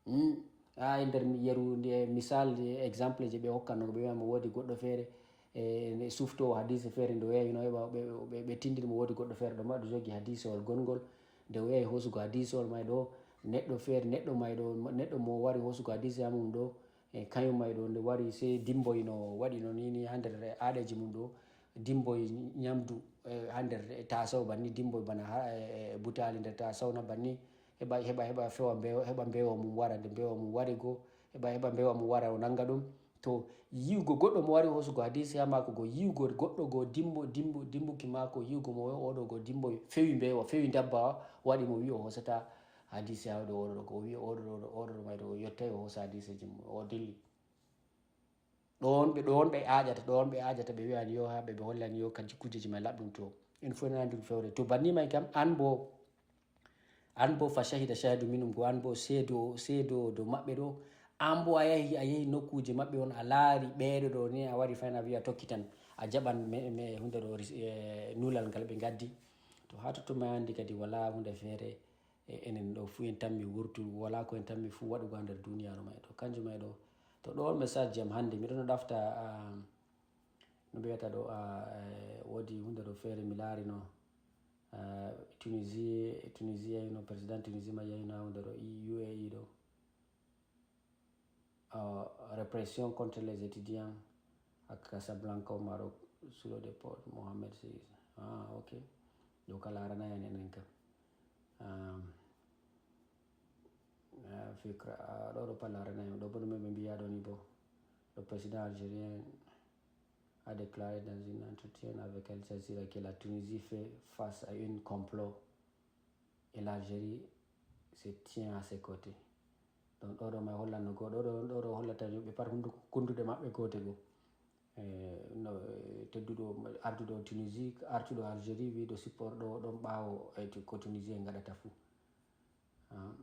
Hmm. Haa e nder mi-, yeru nde misal, nde exemple je ɓe hokkanno, ɓe wi'a ma woodi goɗɗo feere, e, ne sufto hadiise feere nde o yahi no heɓa ɓe, ɓe, ɓe tindini mo woodi goɗɗo feere ɗo ma ɗo jogi hadiisewol gongol. Nde o yahi hoosugo hadiisewol may ɗo, neɗɗo feere, neɗɗo may ɗo, neɗɗo mo wari hoosugo hadiise haa mum ɗo, e, kañum may ɗo nde wari sey dimboy no waɗi no ni, ni haa nder aadeeji mum ɗo, dimboy ñamdu, e, haa nder taasaw banni, dimboy bana ha, e, e, butaali nder taasaw na banni, heɓa, heɓa, heɓa fewa mbeewa, heɓa mbeewa mum wara, nde mbeewa mum wari go, heɓa, heɓa mbeewa mum wara o nanga ɗum. To yiwgo goɗɗo mo wari hoosugo hadisi haa maako go, yiwgo goɗɗo go dimbo, dimbo, dimbuki maako, yiwgo mo oɗo go dimbo fewi mbeewa, fewi ndabbawa, waɗi mo wi o hoosata hadisi haa ɗo oɗo ɗo, ko o wi oɗo ɗo, oɗo ɗo may ɗo o yottay o hoosa hadiseeji mum, o dilli. Ɗoon ɓe, ɗoon ɓe aaƴata, ɗoon ɓe aaƴata, ɓe wi'ani yo haa ɓe, ɓe hollani yo kanji kuujeeji may laɓɗum to. En fof nani ɗum fewre. To banni may kam, an bo, an bo fa shahida shahidun minhum, ko an bo seedo, seedo dow maɓɓe ɗo. An bo a yahi, a yahi nokkuuje maɓɓe on, a laari ɓeeɗo ɗo ni, a wari fayna wi'a tokki tan, a jaɓan me, me hunde ɗo, ris-, eh, nulal ngal ɓe ngaddi. To haa totton may anndi kadi walaa hunde feere. E enen ɗo fuu en tammi wurtu, walaa ko en tammi fuu waɗugo haa nder duniyaaru may ɗo. Kanjum may ɗo, to ɗo on message jam hannde, miɗo no ɗafta, ah, no mbiyata ɗo, ah, eh, woodi hunde ɗo feere mi laari no, ah, Tunisie, Tunisie yahino, président Tunisie ma yahino haa hunde ɗo, i-, U A E ɗo. Euh, répression contre les étudiants à Casablanca au Maroc sous le dépôt de Mohamed Seize. Ah, ok. Donc, a laarana en enen kam. Euh, euh, fikra, ah, ɗo ɗo pa laarana en. Ɗo bono men ɓe mbiya ɗo ni bo. Le président algérien a déclaré dans un entretien avec Al Jazeera que la Tunisie fait face à un complot et l'Algérie se tient à ses côtés. Donc, ɗo ɗo may hollanno goo, ɗo ɗo, ɗo ɗo hollata yimɓe par hunduko kunduɗe maɓɓe goote goo. Eh, no, eh, tedduɗo, arduɗo Tunisie, artuɗo Algérie, wiiɗo support ɗo ɗon ɓaawo, eh, ko Tunisie en ngaɗata fuu. Ah,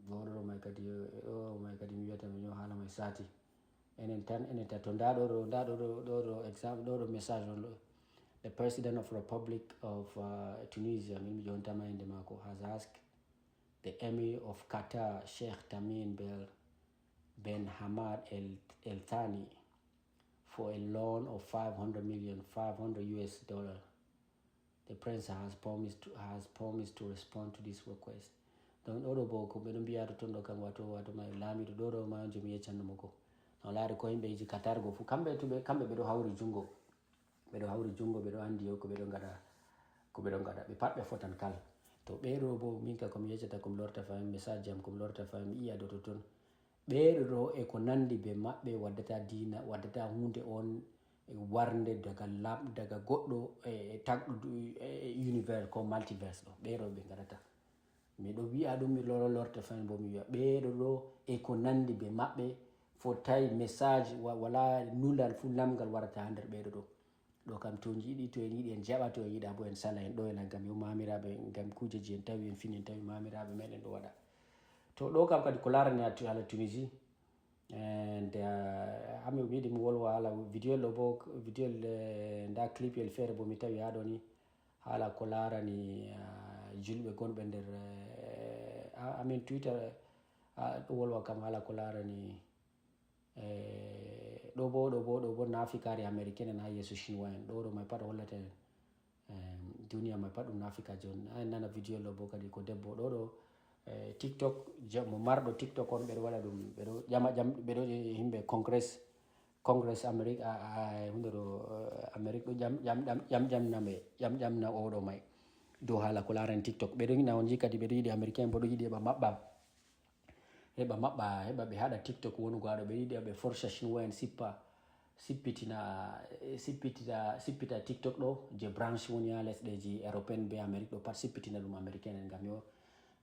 ɗo ɗo may kadi, eh, ɗo may kadi mi wiyata mi ñoo haala may saati. Enen tan, enen tan, to ndaa ɗo ɗo, ndaa ɗo ɗo, ɗo ɗo exemple, ɗo ɗo message on ɗo. The president of Republic of, uh, Tunisia, min mi jontama innde maako, has asked the emir of Qatar, Sheikh Tamim Bel, Ben Hamad El, El Thani, for a loan of five hundred million, five hundred U S dollar. The prince has promised to, has promised to respond to this request. Donc, ɗo ɗo bo ko ɓe ɗo mbiya to ton ɗo kam, wato, wato may laamiɗo ɗo ɗo ma on joomi yeccanno mo ko. On laari ko yimɓe yiji Qatar go fu, kamɓe to ɓe, kamɓe ɓe ɗo hawri jungo. Ɓe ɗo hawri jungo, ɓe ɗo andi yo ko ɓe ɗo ngaɗa, ko ɓe ɗo ngaɗa. Ɓe pat ɓe fotan kala. To ɓe ɗo bo, min ka ko mi yeccata, ko mi lorta fahin, message am, ko mi lorta fahin, mi iya ɗo to ton. Ɓeeɗo ɗo e ko nandi be maɓɓe waddata diina, waddata huunde on warnde daga lam-, daga goɗɗo e, e tagɗo du-, e, e univers ko multiverse ɗo. Ɓeeɗo ɓe ngaɗata. Miɗo wi'a ɗum, mi loro lorta fahin bo mi wi'a ɓeeɗo ɗo e ko nandi be maɓɓe fotay message wa-, wala nulal fu lamgal warata ha nder ɓeeɗo ɗo. Ɗo kam to en yiɗi, to en yiɗi en jaɓa, to en yiɗa bo en sala, en ɗo en ngam yo mamiraaɓe, ngam kujeji en tawi, en fini en tawi mamiraaɓe meɗen ɗo waɗa. To ɗo kam kadi ko larani haa Tu-, hala Tunisie. And, uh, ami mi yiɗi mi wolwa hala video ɗo bo, video, eh, nda clip el feere bo mi tawi haa ɗo ni. Hala ko larani, uh, julɓe gonɓe nder, eh, a-, amin Twitter, ah, ɗo wolwa kam hala ko larani Eh, ɗo bo, ɗo bo, ɗo bo nafikaari américaine en ha yeeso chinois en. Ɗo ɗo may pat hollata en, em, duniya may pat ɗum nafikaji on. A nana video ɗo bo kadi ko debbo ɗo ɗo, eh, TikTok, ja-, mo marɗo TikTok on ɓeɗo waɗa ɗum, ɓeɗo ƴama ƴam-, ɓeɗo himɓe congrès, congrès Amérique, a, a, hunde ɗo, eh, Amérique ɗo ƴam, ƴam, ƴam, ƴam, ƴamna ɓe, ƴam, ƴamna oɗo may. Dow hala ko larani TikTok. Ɓeɗo yiɗi on ji kadi ɓeɗo yiɗi américain bo ɗo yiɗi heɓa maɓɓa. Heɓa maɓɓa, heɓa ɓe haɗa TikTok wonugo haɗo, ɓe yiɗi ɓe forsa chinois en sippa, sippitina, eh, sippitina, sippita TikTok ɗo, je branche woni ha lesɗeji européenne be Amérique ɗo pat sippitina ɗum américain en ngam yo,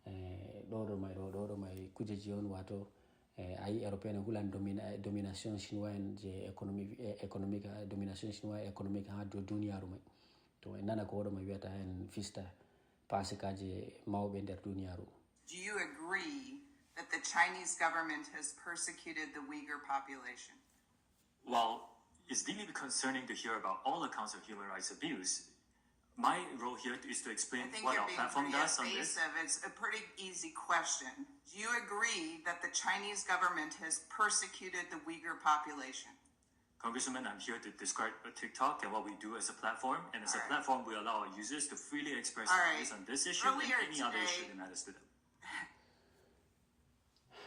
eh, ɗo ɗo may ɗo, ɗo ɗo may kujeji on wato, eh, ayi européen en hulan domina-, domination chinois en je économie, eh, économique, eh, domination chinois économique ha do duniyaru may. To en nana ko oɗo may wiyata en fista pasikaji mawɓe nder duniyaru. Do you agree that the Chinese government has persecuted the Uyghur population? Well, it's deeply concerning to hear about all accounts of human rights abuse. My role here is to explain what our platform does on this. I think you're being pretty evasive. It's a pretty easy question. Do you agree that the Chinese government has persecuted the Uyghur population? Congresswoman, I'm here to describe TikTok and what we do as a platform. And as a platform, we allow our users to freely express their views on this issue and any other issue that matters to them.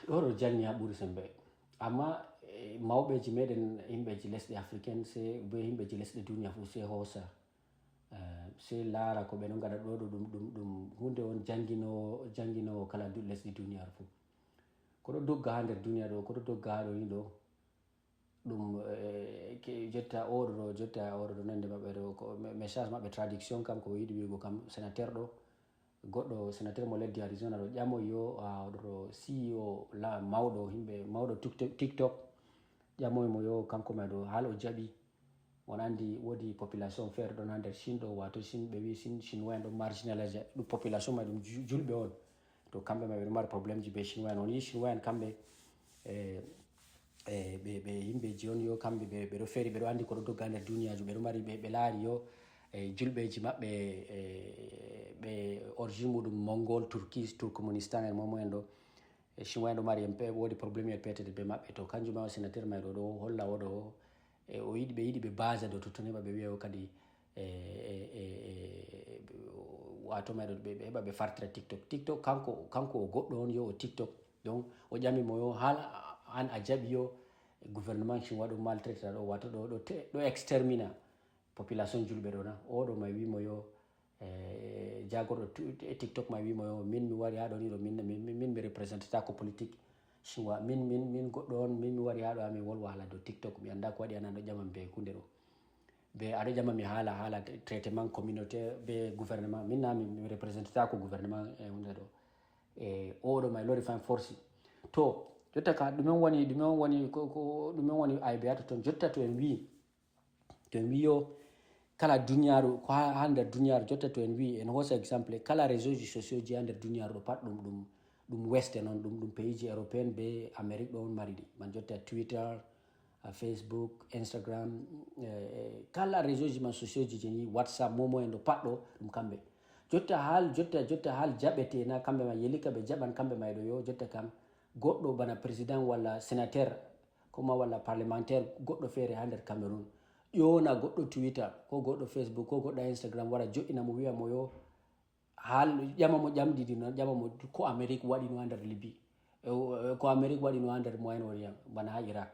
Ɗo ɗo jalni ha ɓuri sembe. Amma, eh, mawɓeji meɗen, yimɓeji lesɗe africaine, se be yimɓeji lesɗe duniya fu, se hoosa. Eh, se laara ko ɓe ɗon ngaɗa ɗo ɗo ɗum, ɗum, ɗum hunde on janginowo, janginowo kala du-, lesɗe duniyaru fu. Ko ɗo dogga ha nder duniya ɗo, ko ɗo dogga ha ɗo ni ɗo. ɗum eh, ke- jotta oɗo ɗo jotta oɗo ɗo nande maɓɓe ɗo ko me- message maɓɓe traduction kam ko yiɗi wiigo kam sénateur ɗo goɗɗo sénateur mo leddi Arizona ɗo ƴamoy yo a oɗo ɗo CEO la mawɗo himɓe mawɗo TikTok TikTok ƴamoy mo yo kanko ma ɗo haal o jaɓi on andi woodi population feere ɗon ha nder Chine ɗo wato Chine ɓe wi Chine chinois en ɗon marginalise ɗum population ma ɗum ju- julɓe on to kamɓe ma ɓe ɗon mari problème ji be chinois en on yi chinois en kamɓe e e ɓe ɓe yimɓeji on yo kamɓe ɓe ɓe ɗo feeri ɓe ɗo andi ko ɗo dogga nder duniyaaji ɓe ɗo mari ɓe ɓe laari yo e julɓeji maɓɓe e ɓe origine muɗum mongol turquie turkmenistan en momo en ɗo e chinois en ɗo mari en pe- woodi problème e petede be maɓɓe to kanjum ma o sénateur ma ɗo ɗo holla oɗo e o yiɗi ɓe yiɗi ɓe base ɗo totton heɓa ɓe wiya o kadi e e e e wato ma ɗo ɓe ɓe heɓa ɓe fartira tiktok tiktok kanko kanko o goɗɗo on yo o tiktok donc o ƴami mo yo hala an a jaɓi yo gouvernement chinois ɗo maltraité ɗo wato ɗo ɗo te- ɗo extermina population julɓe ɗo na oɗo ma wimo yo e jagorɗo tu- e tiktok ma wimo yo min mi wari ha ɗo ni ɗo min min min mi représenté ta ko politique chinois min min min goɗɗo on min mi wari ha ɗo ha mi wolwa hala dow tiktok mi anda ko waɗi anan ɗo ƴamam be hunde ɗo be aɗo ƴama mi haala haala traitement communautaire be gouvernement min na mi représenté ta ko gouvernement e hunde ɗo e oɗo may lori fan force to jotta ka ɗumen woni ɗumen woni ko ko ɗumen woni aybe ato ton jotta to en wi to en wi yo kala duniyaaru ko ha ha nder duniyaaru jotta to en wi en hoosa exemple kala réseau ji sociaux ji ha nder duniyaaru ɗo pat ɗum ɗum ɗum weste noon ɗum ɗum pays ji européen be amérique ɗo on mari ɗi man jotta twitter a facebook instagram eh, eh, kala réseau ji man sociaux ji jeni whatsapp momo en ɗo pat ɗo ɗum kamɓe jotta haal jotta jotta haal jaɓete na kamɓe ma yelika ɓe jaɓan kamɓe ma e ɗo yo jotta kam goɗɗo bana président walla sénateur koma walla parlementaire goɗɗo feere ha nder cameroun ƴona goɗɗo twitter ko goɗɗo facebook ko goɗɗo instagram wara joɗɗina mo wiya mo yo hal ƴama mo ƴamɗiɗi noon ƴama mo ko amérique waɗino ha nder libi e o- e ko amérique waɗino ha nder moyen orient bana ha irak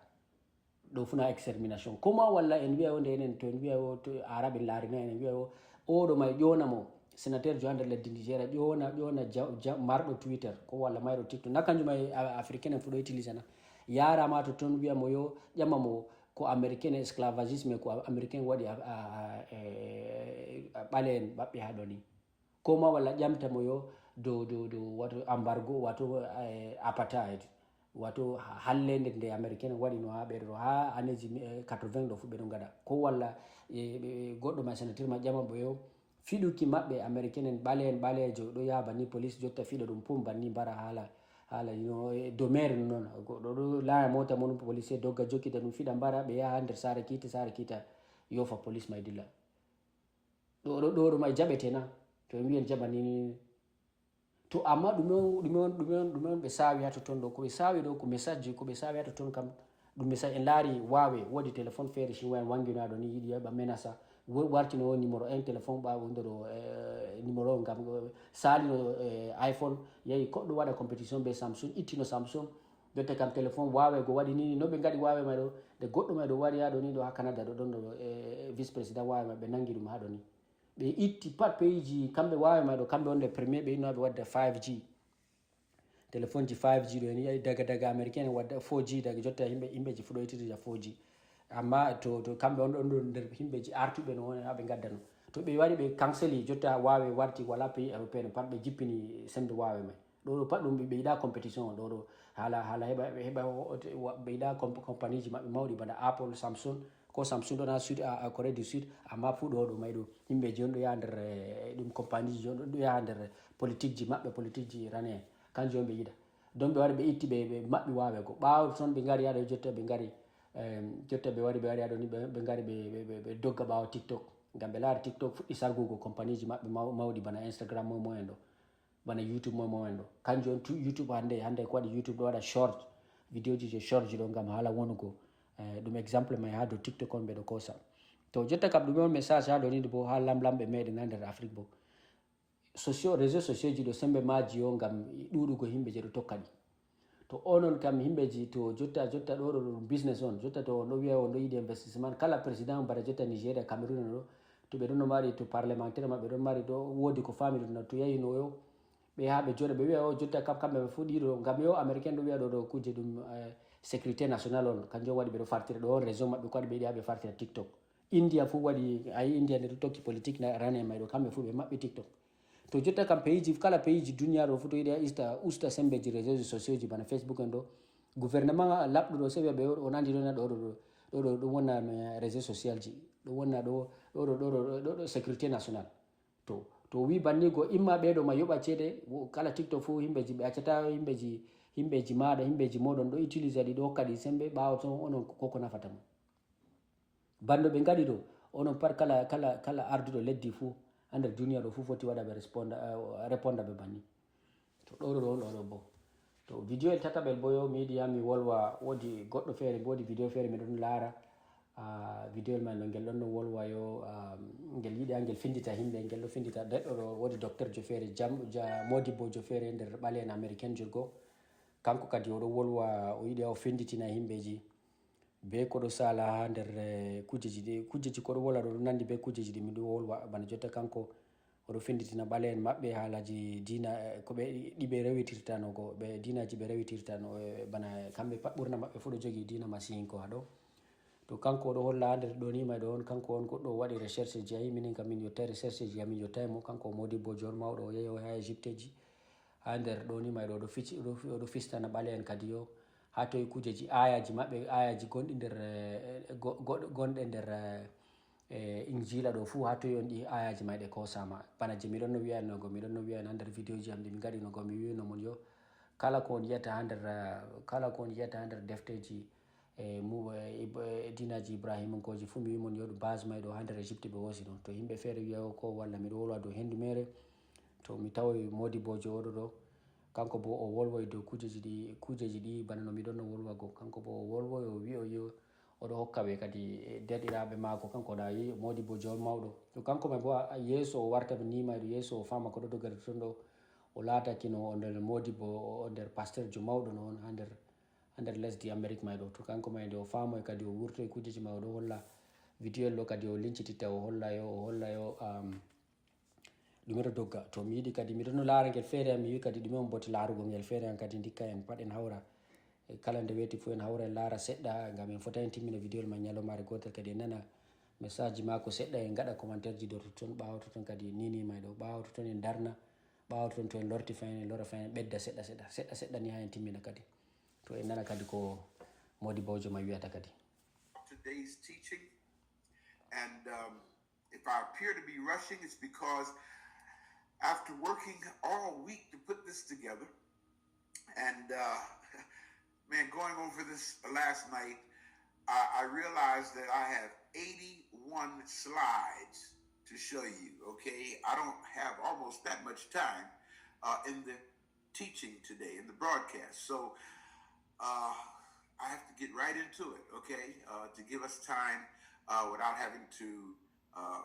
ɗo funa extermination koma walla en wiya o nde enen to en wiya o to arabe en laarino en en wiya o oɗo may ƴona mo sénateur jo ha nder leddi nigéria ƴona ƴona ja- ja- marɗo twitter ko walla mayɗo tiktok na kanjum ay a- africain en fuɗo utilisana yarama to toon wiya mo yo ƴama mo ko américain esclavagisme ko américain waɗi a- a- a- e- a- ɓale en ɓaɓɓe ha ɗo ni ko ma walla ƴamta mo yo dow dow dow wato embargo wato eh, apartheid wato hallende nde américain waɗino ha ɓeɗo ha aneji quatre-vingts ɗo fu ɓeɗo gaɗa ko walla eh, ɓe- goɗɗo ma sénateur ma ƴama mo yo fiɗuki maɓɓe américain en ɓale en ɓalejo ɗo yaha banni police jotta fiɗa ɗum pum banni mbara hala hala no domaire noon goɗɗo ɗo laya mota mon policier dogga jokkita ɗum fiɗa mbara ɓe yaha nder sare kiita sare kiita yofa police may dilla ɗo ɗo ɗo ɗum ay jaɓete na to en wiyen jaɓani ni to amma ɗume on ɗume on ɗume on ɗume on ɓe sawi ha totton ɗo ko ɓe sawi ɗo ko message ji ko ɓe sawi ha totton kam ɗum message en laari wawe woodi téléphone feere chinois en wanginaɗo ni yiɗi yoɓa menasa wartino o numéro un téléphone ɓawo ɗo ɗo numéro o ngam salino iphone yahi koɗɗo waɗa compétition be samsung ittino samsung jotta kam téléphone wawe go waɗi ni no ɓe gaɗi wawe ma ɗo nde goɗɗo ma ɗo wari ha ɗo ni ɗo ha canada ɗo ɗon ɗo e vice président wawe ma ɓe nangi ɗum ha ɗo ni ɓe itti pat payiji kamɓe wawe ma ɗo kamɓe wonde premier ɓe innoɓe wadde five g téléphone ji five g ɗo en yahi daga daga américain en wadda four g daga jotta yimɓe yimɓeji fuɗo ittirta four g amma to to kamɓe on ɗon ɗo nder yimɓeji artuɓe no woni ha ɓe gaddano to ɓe wari ɓe canceli jotta wawe warti wala pays européen pat ɓe jippini sembe wawe mai ɗo ɗo pat ɗum ɓe yiɗa compétition ɗo ɗo hala hala heɓa heɓa ɓe yiɗa compagnie ji maɓɓe mawɗi bana apple samsung ko samsung ɗon ha sud a corée du sud amma fuu ɗo ɗo mai ɗo yimɓeji on ɗo yaha nder ɗum compagnie ji on ɗo yaha nder politique ji maɓɓe politique ji rane kanjum on ɓe yiɗa donc ɓe wari ɓe itti ɓe ɓe maɓɓi wawe go ɓawo ton ɓe gari yaɗo jotta ɓe gari jotta ɓe wari ɓe wari yaɗo ni ɓe gari ɓe dogga ɓawo tiktok ngam ɓe laari tiktok fuɗɗi sargugo compagnie ji maɓɓe mawɗi bana instagram mo mo en ɗo bana youtube mo mo en ɗo kanjum on tu youtube hande hande ko waɗi youtube ɗo waɗa short vidéo ji je short ji ɗo ngam hala wonugo ɗum exemple mai ha dow tiktok on ɓe ɗo kosa to jotta kam ɗume on message ha ɗo ni bo ha lamlamɓe meɗen ha nder afrique bo sociaux réseau sociaux ji ɗo sembe maji yo ngam ɗuɗugo yimɓe je ɗo tokka ɗi to onon kam yimɓeji to jotta jotta ɗo ɗo ɗum business on jotta to on ɗo wiya on ɗo yiɗi investissement kala président bara jotta nigéria cameroun en ɗo to ɓe ɗon no mari to parlementaire maɓɓe ɗon mari ɗo woodi ko famille ɗum to yahi no yo ɓe haa ɓe jooɗa ɓe wiya o jotta kam kamɓe ɓe fof ɗiɗo ngam yo américain ɗo wiya ɗo ɗo kuje ɗum eh, sécurité nationale on kanjum waɗi ɓe ɗo fartira ɗo on réseau maɓɓe ko waɗi ɓe yiɗi haa ɓe fartira tiktok. India fof waɗi ayi india nde ɗo tokki politique na rane may ɗo kamɓe fof ɓe maɓɓi tiktok. To jotta kam pays ji kala pays ji duniya ɗo fof to yiɗi a usta usta sembeji réseau ji sociaux ji bana facebook en ɗo gouvernement laɓɗuɗo se wiya ɓe on andi ɗona ɗo ɗo ɗo ɗo ɗum wonna réseau social ji ɗum wonna ɗo ɗo ɗo ɗo ɗo sécurité nationale. To to wi banni go imma ɓeɗo ma yoɓa ceede kala tiktok fof yimɓeji ɓe accata yimɓeji yimɓeji maɗa yimɓeji moɗon ɗo utilise ɗi ɗo hokka ɗi sembe ɓawo ton onon koko nafata mo. Bando ɓe ngaɗi ɗo onon par kala kala kala arduɗo leddi fuu ha nder duniya ɗo fuu foti waɗa ɓe responda eh, reponda ɓe banni. To ɗo ɗo ɗo ɗo bo to video el tataɓel bo yo mi yiɗi ya mi wolwa woodi goɗɗo feere bo woodi video feere miɗon laara. Ah, video el man no ngel ɗon no wolwa yo ah, ngel yiɗi ha ngel findita himɓe ngel ɗo findita neɗɗo ɗo woodi docteur jo feere jam ja modibbo jo feere nder ɓale en américain jurgo. Kanko kadi oɗo wolwa o yiɗi ha o finditina himɓeji be ko ɗo sala ha nder eh, kujeji ɗi kujeji ko ɗo wola ɗo ɗo nandi be kujeji ɗi miɗo wolwa bana jotta kanko oɗo finditina ɓale en maɓɓe haalaji dina eh, ko ɓe ɗi ɓe rewitirtano ko ɓe dinaji ɓe rewitirtano eh, bana kamɓe pat ɓurna maɓɓe fof ɗo jogii dina masihinko ha ɗo. To kanko oɗo holla ha nder ɗo ni may ɗo on kanko on goɗɗo o waɗi recherche ji ayi minin kam min yottay recherche ji amin yottay mo kanko o modibbo jor mawɗo o yehi o ha égypte ji. Ha nder ɗo ni may ɗo oɗo fici oɗo fi- oɗo fistana ɓale en kadi yo ha toye kujeji ayaji maɓɓe ayaji gonɗi nder eh, go- goɗ- gonɗe nder eh, e injila ɗo fuu ha toye on ɗi ayaji mayɗe kosama bana je miɗon no wiyanogo miɗon no wiyani ha nder vidéo ji am ɗi mi gaɗinogo mi wiwino mon yo kala ko on yiyata ha nder eh, kala ko on yiyata ha nder defteji e mu e Ib- e dinaji ibrahimankoji fuu mi wi mon yo base mayɗo ha nder égypte ɓe hoosi ɗum to yimɓe feere wiya o ko walla miɗo wolwa dow hendu mere to mi tawi modibojo oɗo ɗo kanko bo o wolwoy dow kujeji ɗi kujeji ɗi bana no miɗon no wolwago kanko bo o wolwoy o wi'o yo oɗo hokka ɓe kadi eh, deɗiraɓe maako kanko ɗa yi modibo jol mawɗo to kanko may bo a- yeeso o warta ɓe nimayɗo yeeso o fama ko ɗo dogata ton ɗo o latakino o nder modibo o nder pasteur jo mawɗo noon ha nder ha nder lesdi amérique may ɗo to kanko may nde o famoy kadi o wurtoy kujeji ma oɗo holla vidéo ɗo kadi o lincititta o holla yo o holla yo um, ɗume ɗo dogga to mi yiɗi kadi miɗo no laara ngel feere am mi wi kadi ɗume on boti laarugol ngel feere am kadi ndikka en pat en hawra e kala nde weeti fof en hawra en laara seɗɗa ngam en fota en timmina vidéo ma ñalomare gotel kadi en nana message ji maako seɗɗa en gaɗa commentaire ji dow totton ɓaawo totton kadi nini may ɗo ɓaawo totton en darna ɓaawo totton to en lorti fayin en lora fayin en ɓedda seɗɗa seɗɗa seɗɗa seɗɗa ni ha en timmina kadi to en nana kadi ko modi bawjo ma wiyata kadi. Today's teaching. And um, if I appear to be rushing, it's because after working all week to put this together, and uh, man, going over this last night, I, I realized that I have eighty-one slides to show you, okay? I don't have almost that much time uh, in the teaching today, in the broadcast. So uh, I have to get right into it, okay? Uh, to give us time uh, without having to, uh,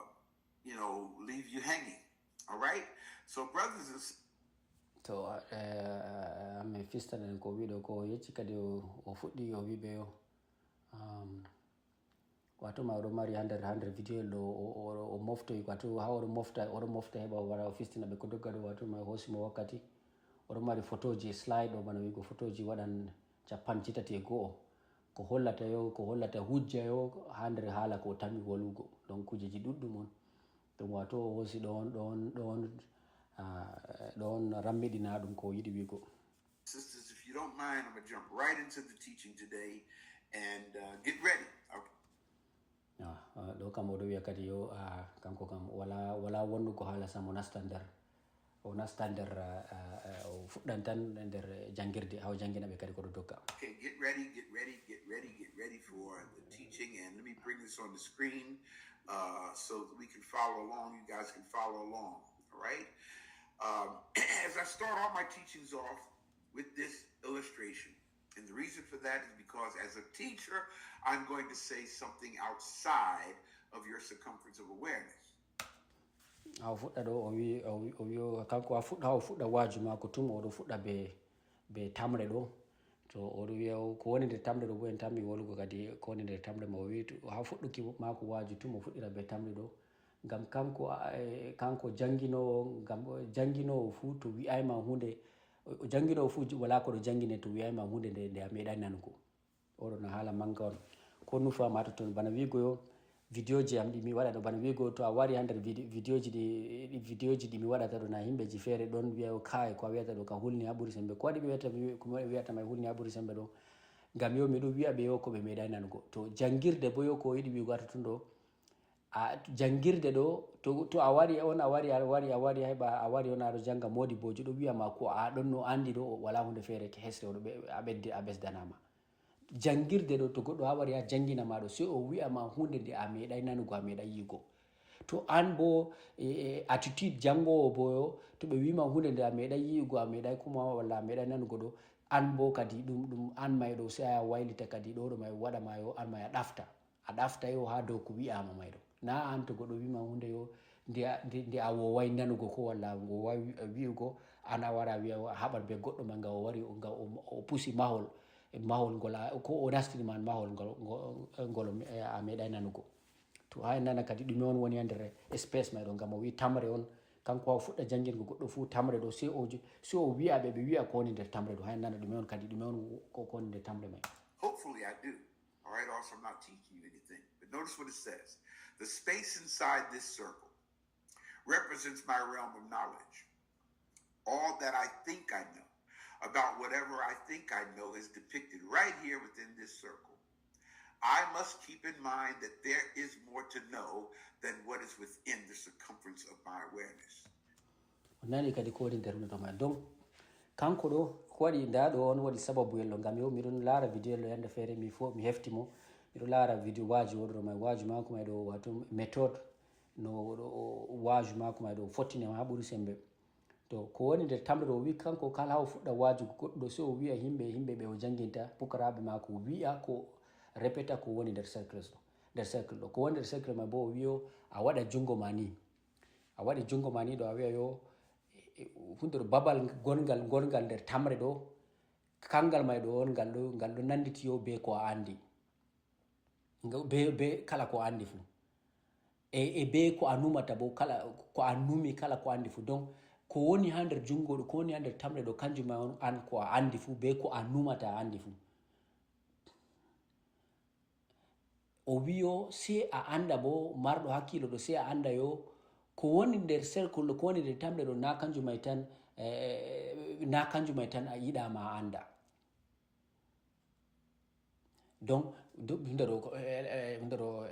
you know, leave you hanging. All right? So, brothers and sisters, to eh, mi fistanen ko wiɗo ko yecci kadi o o fuɗɗi o wiɓe o um, wato ma oɗo mari ha nder ha nder vidéo ɗo o- o- o moftoy wato ha oɗo mofta oɗo mofta heɓa o wara o fistina ɓe ko dogga ɗo wato ma o hoosi mo wakkati oɗo mari photoji e slide o bana wigo photoji waɗan capanɗe jeetati e go'o ko hollata yo ko hollata hujja yo ha nder haala ko o tami walugo donc kujeji ɗuɗɗum on donc wato o hoosi ɗon ɗon ɗon ah, ɗon rammiɗina ɗum ko o yiɗi wigo. Sisters, if you don't mind, I'm going to jump right into the teaching today and uh, get ready. Okay. Ah, ah, ɗo kam oɗo wiya kadi yo ah, kanko kam wala wala wonnugo haala sam o nasta nder o nasta nder ah, ah, ah, o fuɗɗan tan nder jangirde haw jangina ɓe kadi koɗo dogga. Okay, get ready, get ready, get ready, get ready for the teaching. And let me bring this on the screen uh, so that we can follow along. You guys can follow along. All right. Um, as I start all my teachings off with this illustration, and the reason for that is because as a teacher, I'm going to say something outside of your circumference of awareness. Ha o fuɗɗa ɗo o wi o wi o wi o- kanko ha fuɗɗa ha o fuɗɗa waaju maako tum oɗo fuɗɗa be be tamre ɗo to oɗo wiya o- ko woni nder tamre ɗo bo en tammi wolugo kadi ko woni nder tamre ma o wi to- ha fuɗɗuki maako waaju tum o fuɗɗira be tamre ɗo Ngam kanko, a- e- kanko jannginoowo, ngam o- jannginoowo fuu to wi'ayma huunde, o o jannginoowo fuu j- walaa ko ɗo janngine to wi'ayma huunde nde, nde a meeɗaay nanugo. Oɗo no haala mannga on. Ko nufaama totton bana wi'go yo vidéoji am ɗi mi waɗa ɗo, bana wi'go to a wari haa nder vide- vidéoji ɗi, ɗi- vidéoji ɗi mi waɗata ɗo, na himɓeji feere ɗon wi'a yo kaay ko a wi'ata ɗo ka hulni haa ɓuri semmbe. Ko waɗi ɓe wi'ata mi- ko mi wi'ata ma hulni haa ɓuri semmbe ɗo? Ngam yo mi ɗum wi'a ɓe yo ko ɓe meeɗaay nanugo. To janngirde boo yo ko o yiɗi wi'go haa totton ɗo, a janngirde ɗo to, to a wari on a wari a wari a wari a heɓa a wari on aɗo jannga moodi boojo ɗo wi'a ma ko a ɗon no anndi ɗo walaa huunde feere ke hesre oɗo ɓe- a ɓeddi a ɓesdanaama. Janngirde ɗo to goɗɗo haa wari haa janngina ma ɗo sey o wi'a ma huunde nde a meeɗay nanugo a meeɗay yi'ugo. To an boo e- e attitude janngoowo boo yo to ɓe wi'ma huunde nde a meeɗay yi'ugo a meeɗay kuma walla a meeɗay nanugo ɗo, an boo kadi ɗum ɗum an may ɗo sey a waylita kadi ɗo ɗo may waɗa ma yo an may a ɗafta. A ɗafta yo haa dow ko wi'aama may ɗo. Na an to goɗɗo wi'ma huunde yo nde a- nde nde a wooway nanugo ko walla a wooway wi- wi'ugo, an a wara a wi'a a haɓan bee goɗɗo ma nga o wari nga o o pusi mahol, mahol ngol a- ko o nastini ma mahol ngol ngol- ngol a meeɗay nanugo. To haa en nana kadi ɗume on woni haa nder espèce may ɗo ngam o wi'i tamre on kanko haa o fuɗɗa janngirgo goɗɗo fuu tamre ɗo sey o j- sey o wi'a ɓe ɓe wi'a ko woni nder tamre ɗo haa en nana ɗume on kadi ɗume on ko ko woni nder tamre may. Hopefully I do. All right, also, I'm not teaching you anything. But notice what it says. The space inside this circle represents my realm of knowledge. All that I think I know about whatever I think I know is depicted right here within this circle. I must keep in mind that there is more to know than what is within the circumference of my awareness. O nani kadi ko woni nder hunde to ma donc kanko ɗo ko waɗi nda ɗo on waɗi sababu yello ngam yo miɗon laara vidéo yello yande feere mi fo mi hefti mo miɗo laara vidéo waaju woɗo ɗo may waaju maako may ɗo wato méthode no ɗo waaju maako may ɗo fottine ma ɓuri sembe. To ko woni nder tamre ɗo o wi kanko kala o fuɗɗa waajugo goɗɗo ɗo sey o wi'a himɓe himɓe ɓe o jannginta pukaraaɓe maako wi'a ko répéta ko woni nder cercle ɗo nder cercle ɗo ko woni nder cercle ma bo o wi'o a waɗa junngo ma ni a waɗi junngo ma ni ɗo a wi'a yo hunde ɗo babal gongal gongal nder tamre ɗo kanngal may ɗo on ngal ɗo ngal ɗo nannditi yo be ko a anndi be be kala ko a anndi fuu e e be ko a numata bo kala ko a numi kala ko a anndi fuu donc ko woni haa nder junngo ɗo ko woni haa nder tamre ɗo kanjum ma on an ko a anndi fuu be ko a numata a anndi fuu o wiyo sey a annda bo marɗo hakkiilo ɗo sey a annda yo ko woni nder cercle ɗo ko woni nder tamre ɗo na kanjum may tan eh, na kanjum may tan a yiɗama a annda donc hunde ɗo hunde ɗo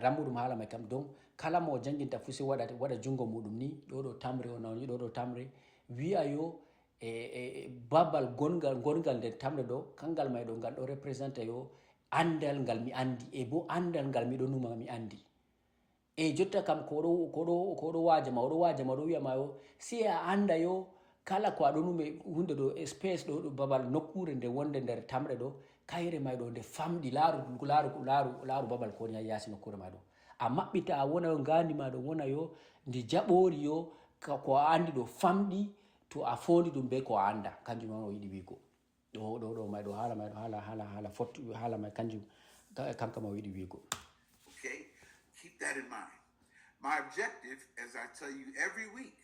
rammuɗum haala may kam donc kala mo jannginta fuu si waɗa waɗa junngo muɗum ni ɗo ɗo tamre o nawni ɗo ɗo tamre wi'a yo e e babal gongal gongal nder tamre ɗo kangal may ɗo ngal ɗo représente yo anndal ngal mi anndi e bo anndal ngal miɗo numa mi anndi e jotta kam ko ɗo ko ɗo ko ɗo waajama oɗo waajama oɗo wi'ama yo si a annda yo kala ko aɗo numi hunde ɗo espèce ɗo ɗo babal nokkuure nde wonde nder tamre ɗo kayre may ɗo nde famɗi laaru laaru laaru laaru babal ko woni yaasi nokkuure ma ɗo a maɓɓita a wona yo ngaandi ma ɗo wona yo ndi jaɓoori yo ko a anndi ɗo famɗi to a foondi ɗum be ko a annda kanjum on o yiɗi wiigo ɗo ɗo ɗo may ɗo haala may ɗo haala haala haala fottu haala may kanjum kanka ma o yiɗi wiigo Okay? Keep that in mind. My objective, as I tell you every week,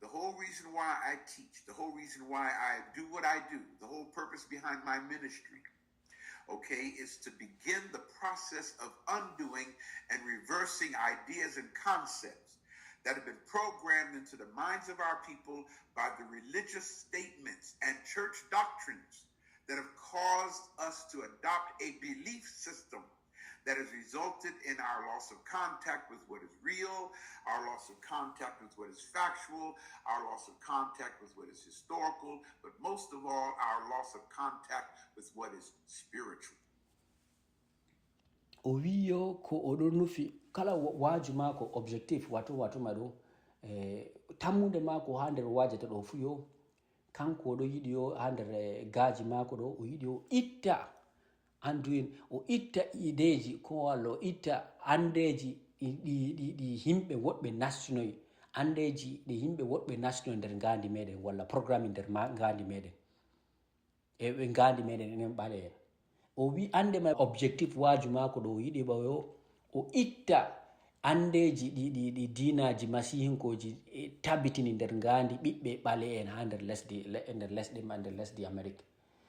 the whole reason why I teach, the whole reason why I do what I do, the whole purpose behind my ministry, okay, is to begin the process of undoing and reversing ideas and concepts that have been programmed into the minds of our people by the religious statements and church doctrines that have caused us to adopt a belief system that has resulted in our loss of contact with what is real, our loss of contact with what is factual, our loss of contact with what is historical, but most of all, our loss of contact with what is spiritual. O wiyo ko oɗo nufi kala waaju maako objectif wato wato ma ɗo e tammude maako ha nder waajata ɗo fuyo kanko oɗo yiɗi yo ha nder eh, gaaji maako ɗo o yiɗi o itta anduin o itta ideeji ko walla o itta andeeji ɗi ɗi- ɗi- ɗi yimɓe woɗɓe nastinoyi andeeji ɗi yimɓe woɗɓe nastinoyi nder ngaandi meɗen walla programme nder ma- ngaandi meɗen e ɓe ngaandi meɗen enen ɓale'en o wi ande ma objectif waaju maako ɗo o yiɗi ɓawo o itta Anndeeji ɗi, ɗi, ɗi diinaaji masihinkooji, e, tabitini nder ngaandi ɓiɓɓe ɓale'en haa nder lesdi, le-, nder lesɗe ma-, nder lesdi Amerik.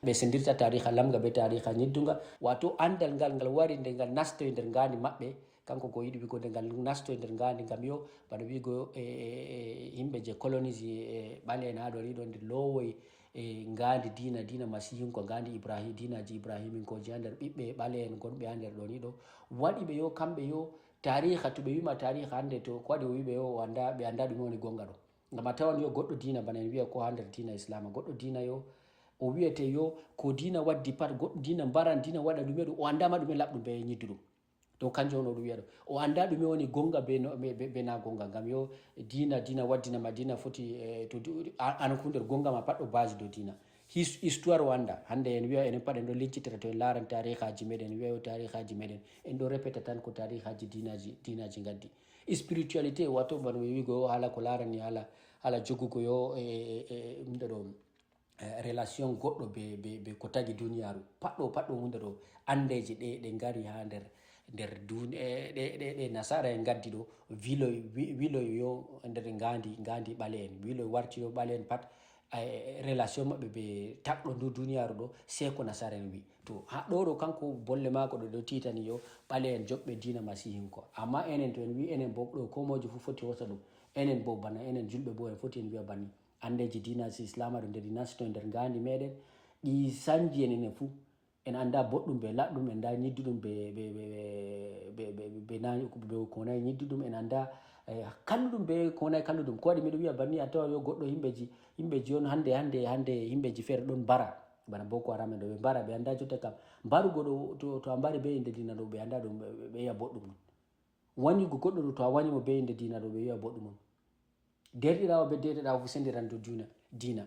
Ɓe senndirta taariika lamga bee taariika nyiddunga, waato anndal ngal, ngal wari nde ngal nastoyi nder ngaandi maɓɓe, kanko ko yiɗi wi'go nde ngal nastoyi nder ngaandi, ngam yo, bana wi'go, e, e, e, yimɓe je kolonisi, e, ɓale'en haa ɗo ni ɗo nde loowoyi, e, ngaandi diina, diina masihinko, ngaandi Ibrahim, diinaaji Ibrahiminkooji haa nder ɓiɓɓe ɓale'en gonɓe haa nder ɗo ni ɗo. Waɗi ɓe yo, kamɓe yo, taariika, to ɓe wi'ma taariika hannde, to ko waɗi o wi'i ɓe yo o annda, ɓe annda ɗume woni goonga ɗo. Ngam a tawan yo goɗɗo diina bana en wi'a ko haa nder diina Islaama, goɗɗo diina yo, o wi'ete yo ko diina waddi pat, goɗɗo diina mbaran, diina waɗa ɗume ɗum, o annda ma ɗume laɓɗum bee nyidduɗum. Ɗum kanjum on o ɗum wi'a ɗo. O annda ɗume woni goonga bee no, bee, bee, bee na goonga. Ngam yo diina, diina waddina ma, diina foti, eh, to du-, a-, an ku nder goonga ma pat ɗo base dow diina. His-, histoire o annda. Hannde en wi'a enen pat en ɗo lincitira to en laaran taariikaaji meɗen, en wi'a yo taariikaaji meɗen. En ɗo répéta tan ko taariikaaji diinaaji, diinaaji ngaddi. Spiritualité, waato bana mi wi'go haala ko laarani haala, haala jogugo yo, e, e, e, ɗum ɗo ɗo, eh, relation goɗɗo be, be, be ko tagi duniyaaru. Pat ɗo, pat ɗo huunde ɗo, anndeeje ɗe, ɗe ngari haa nder, nder dun-, eh, ɗe, ɗe, ɗe nasaara en ngaddi ɗo, wiloy, wi-, wiloy yo nder ngaandi, ngaandi ɓale'en. Wiloy warti yo ɓale'en pat, eh, relation maɓɓe be tagɗo ndu duniyaaru ɗo, sey ko nasaara en wi. To, haa ɗo ɗo kanko bolle maako ɗo, ɗo tiitani yo ɓale'en joɓɓe diina masihinko. Amma enen to en wi enen bo ɗo, ko mojo fu foti hoosa ɗum. Enen bo bana, enen julɓe bo en foti en wi'a banni. Anndeeji diina si Islaama ɗo nder ɗi nastoy nder ngaandi meɗen, ɗi sanji en enen fuu. En annda boɗɗum be laɓɗum, en annda nyidduɗum be, be, be, be, be, be, be na-, be ko wonay nyidduɗum, en annda, eh, kalluɗum be ko wonay kalluɗum. Ko waɗi miɗo wi'a banni, a tawa yo goɗɗo yimɓeji, yimɓeji on hannde, hannde, hannde yimɓeji feere ɗon mbara. Bana Boko Haram en ɗo, ɓe mbara, ɓe annda jotta kam. Mbarugo ɗo, to, to a mbari be innde diina ɗo, ɓe annda ɗum, ɓe, ɓe, ɓe yi'a boɗɗum on. Wanyugo goɗɗo ɗo, to a wanyi mo be innde diina ɗo, ɓe wi'a boɗɗum on. Deerɗiraawo be deerɗiraawo fu senndiran dow diina, diina.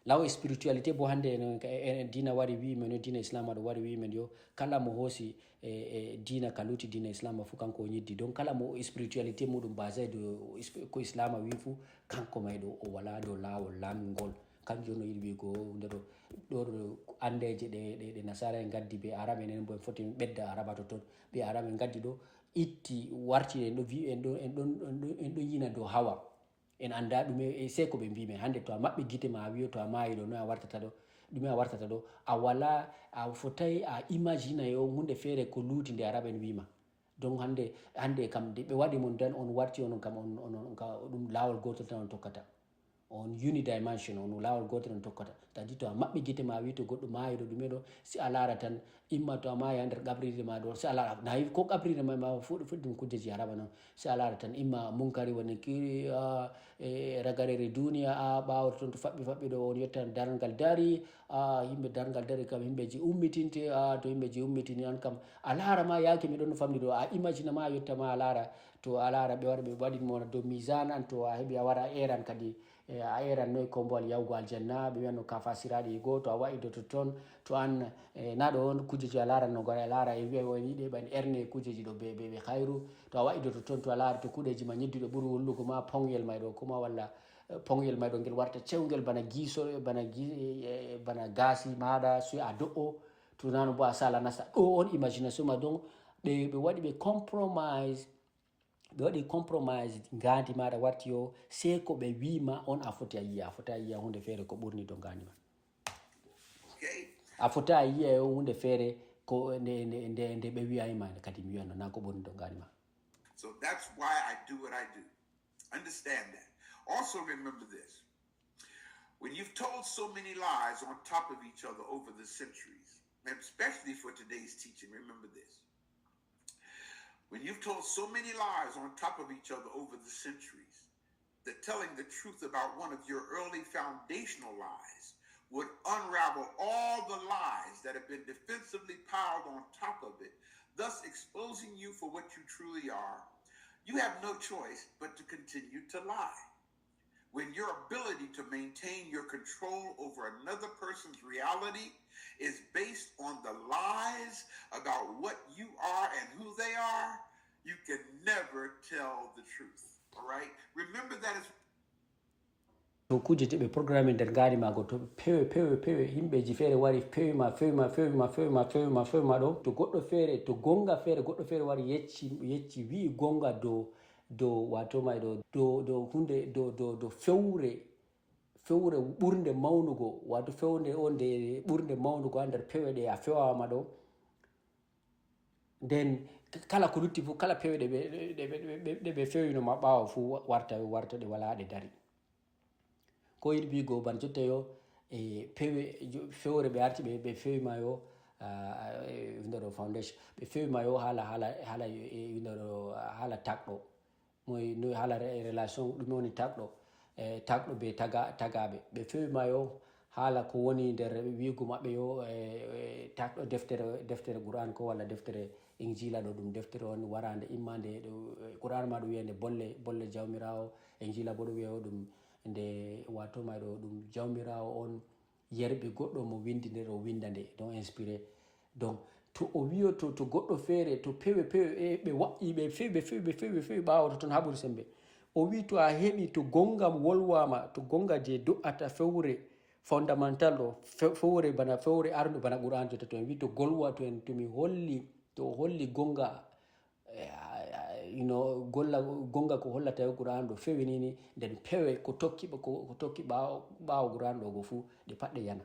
Law e spiritualité bo hannde en, en, en diina wari wi'i men, diina Islaama ɗo wari wi'i men yo, kala mo hoosi, e, e, diina ka lutti diina Islaama fu, kanko o nyiddi. Donc kala mo spiritualité muɗum basé dow isp-, ko Islaama wi'i fu, kanko may ɗo o walaa dow laawol laamingol. Kanjum on o yiɗi wi'go nde ɗo, ɗo, ɗo anndeeje ɗe, ɗe, ɗe nasaara en ngaddi be Arab en, en bo en foti en ɓedda Araba totton. Ɓe Arab en ngaddi ɗo, itti, warti en ɗo vi-, en ɗo, en ɗon, en ɗon, en ɗon yina dow hawa. En annda ɗume, e sey ko ɓe mbii men. Hannde to a maɓɓi gite ma, a wi'o to a maayi ɗo, noy a wartata ɗo? Ɗume a wartata ɗo? A walaa, a fotaay a imagina yo huunde feere ko luuti nde Arab en wii ma. Donc hannde, hannde kam de ɓe waɗi mon tan, on warti onon kam, on, on, on ka, ɗum laawol gootol tan on tokkata. On unidimension, on laawol gootol on tokkata. C'est-à-dire to a maɓɓi gite ma, a wi to goɗɗo maayi ɗo, ɗume ɗo, si a laara tan, imma to a maayi haa nder qabriri ma ɗo, si a laara, na yi-, ko qabriri ma, ma fuɗ-, fuɗɗum kujjeji Araba non. Si a laara tan, imma Munkari woni kiri, a, e ragarere duniya, a, ɓaawo ton to faɓɓi faɓɓi ɗo, on yettan darngal dari, a, yimɓe darngal dari kam, yimɓeji ummitinte, a, to yimɓeji ummitini an kam, a laara ma yaake mi ɗon famɗi ɗo, a imagine ma yotta ma a laara, to a laara ɓe wara ɓe waɗin mo dow mizan an, to a heɓi a wara a eran kadi, e, a eran noy kombowal yahugo aljanna, ɓe wiyanno ka fasiraɗi e goo, to a wa'i dow totton, to an, e, na ɗo on kujeji a laran no gara a laara e wi'a o yiɗe ɓan erne kujeji ɗo be, be, be khayru, to a wa'i dow totton, to a laara to kuɗeji ma nyidduɗe ɓuri wullugo ma, ponyel may ɗo kuma walla, e, ponyel may ɗo ngel warta cewngel bana giso, bana gi-, e, e, bana gasi maɗa, so a do'o, to nano bo a sala nasta. Ɗo on imagination ma donc ɓe, ɓe waɗi ɓe compromise, ɓe waɗi compromise ngaandi maɗa warti yo, sey ko ɓe wii ma on a foti a yi'a, a foti a yi'a huunde feere ko ɓurni dow ngaandi ma. Okay? A foti a yi'a yo huunde feere ko nde, nde, nde, nde ɓe wi'ay ma kadi mi wi'ano na ko ɓurni dow ngaandi ma. So that's why I do what I do. Understand that. Also remember this. When you've told so many lies on top of each other over the centuries, and especially for today's teaching, remember this. When you've told so many lies on top of each other over the centuries, that telling the truth about one of your early foundational lies would unravel all the lies that have been defensively piled on top of it, thus exposing you for what you truly are, you have no choice but to continue to lie. When your ability to maintain your control over another person's reality is based on the lies about what you are and who they are, you can never tell the truth. All right? Remember that as Ko kuje je ɓe programme nder ngaari maago, to pewe pewe pewe, himɓeji feere wari, fewi ma, fewi ma, fewi ma, fewi ma, fewi ma, fewi ma ɗo. To goɗɗo feere, to gonga feere, goɗɗo feere wari yecci, yecci, wi'i gonga dow, dow, wato may ɗo, dow, dow hunde, dow, dow, dow fewre, fewre ɓurnde mawnugo, wato fewre on nde ɓurnde mawnugo ha nder pewe ɗe a fewama ɗo. Nden k-, kala ko lutti fu, kala pewe ɗe ɓe, ɗe ɓe, ɗe ɓe, ɗe ɓe fewino ma ɓaawo fu, wa-, warta, warta ɗe wala ɗe dari. Ko yiɗi wi'go ban jotta yo, e, pewe, jo-, fewre ɓe arti ɓe, ɓe fewi ma yo, ah, e, windo ɗo foundation. Ɓe fewi ma yo hala, hala, hala, e, windo ɗo, hala takɗo. Moy, no hala re-, relation, ɗum woni takɗo. E, takɗo be taga-, tagaɓe. Ɓe fewi ma yo hala ko woni nder wi'go maɓɓe yo, e, e, takɗo deftere, deftere Qur'an ko walla deftere Injila ɗo, ɗum deftere on warande immande ɗo, e, Qur'an ma ɗum wi'ande bolle, bolle Jawmiraawo, Injila bo ɗum wi'a ɗum nde wato ma ɗo ɗum Jawmiraawo on yerɓi goɗɗo mo windi nde ɗo winda nde, ɗon inspiré. Donc, to o wi'oto, to goɗɗo feere, to pewe, pewe, e, ɓe wa'i, ɓe fewi, ɓe fewi, ɓe fewi, ɓe fewi, ɓaawo to ton haɓuri sembe. O wi'i to a heɓi, to gonga wolwama, to gonga je do'ata fewre fondamental ɗo, fe-, fewre bana, fewre arndo bana Qur'an jotta to en wi'i to golwa to en, to mi holli, to o holli gonga, e, a, a, you know, golla, gonga ko hollata yo Qur'an ɗo fewi ni ni, nden pewe ko tokki, ko, ko tokki ɓaawo, ɓaawo Qur'an ɗo go fu, ɗe pat ɗe yana.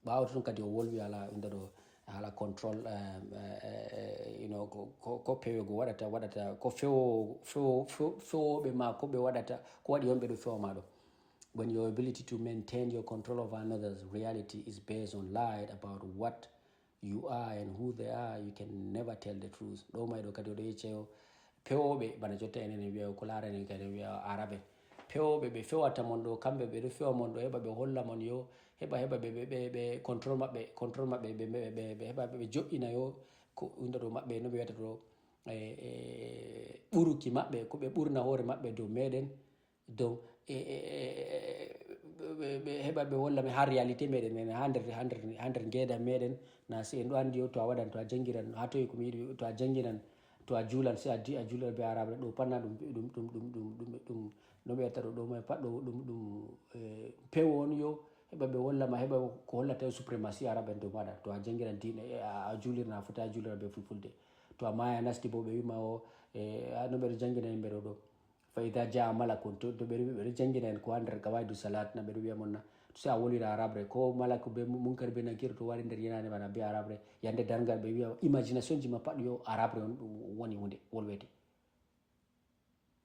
Ɓaawo ton kadi o wolwi ala, inda ɗo, ala control, um, eh, eh, eh, you know, ko, ko, ko pewe go waɗata, waɗata, ko fewo, fewo, fewo, fewoɓe ma, ko ɓe waɗata, ko waɗi on ɓe ɗo fewa ma ɗo. When your ability to maintain your control of another's reality is based on lied about what you are and who they are, you can never tell the truth. Ɗo may ɗo kadi o ɗo yecca yo pewooɓe, bana jotta enen en wi'a ko laarani kadi en wi'a Arabe. Pewooɓe ɓe fewata mon ɗo, kamɓe ɓe ɗo fewa mon ɗo, heɓa ɓe holla mon yo, heɓa, heɓa ɓe, ɓe, ɓe, ɓe control maɓɓe, control maɓɓe, ɓe, ɓe, ɓe, ɓe heɓa ɓe, ɓe jo'ina yo, ko inda ɗo maɓɓe, no ɓe wiyata ɗo, e, e, ɓuruki maɓɓe, ko ɓe ɓurna hoore maɓɓe dow meɗen. Donc, e, e, e, e, ɓe, ɓe, ɓe heɓa ɓe holla men ha réalité meɗen, en ha nder, ha nder, ha nder ngeeda meɗen, na si en ɗo andi yo, to a waɗan, to a jangiran, ha toy ko mi yiɗi, to a jangiran, to a juulan, si a di-, a juulan be arabre, ɗo panna ɗum, ɗum, ɗum, ɗum, ɗum, ɗum, ɗum, no ɓe wiyata ɗo, ɗo may pat ɗo, ɗum, ɗum, eh, pewo on yo, heɓa ɓe holla ma, heɓa ko hollata yo suprématie arabe en dow maɗa. To a jangiran diine, eh, a, a juulirna, a foti a juulira be fulfulde. To a maaya nasti bo, ɓe wima o, eh, a, no ɓe ɗo jangina yimɓe ɗo ɗo. Fa ida jaa malakun, to, to ɓe, ɓe ɗo jangina en ko ha nder Qawaidu Salat na, ɓe ɗo wi'a mon na, to si a wolwira arabre, ko malaku be mu-, munkar be nakir to wari nder yenande bana be arabre, yande darngal ɓe wi'a imagination ji ma pat yo arabre on ɗum woni hunde wolwete.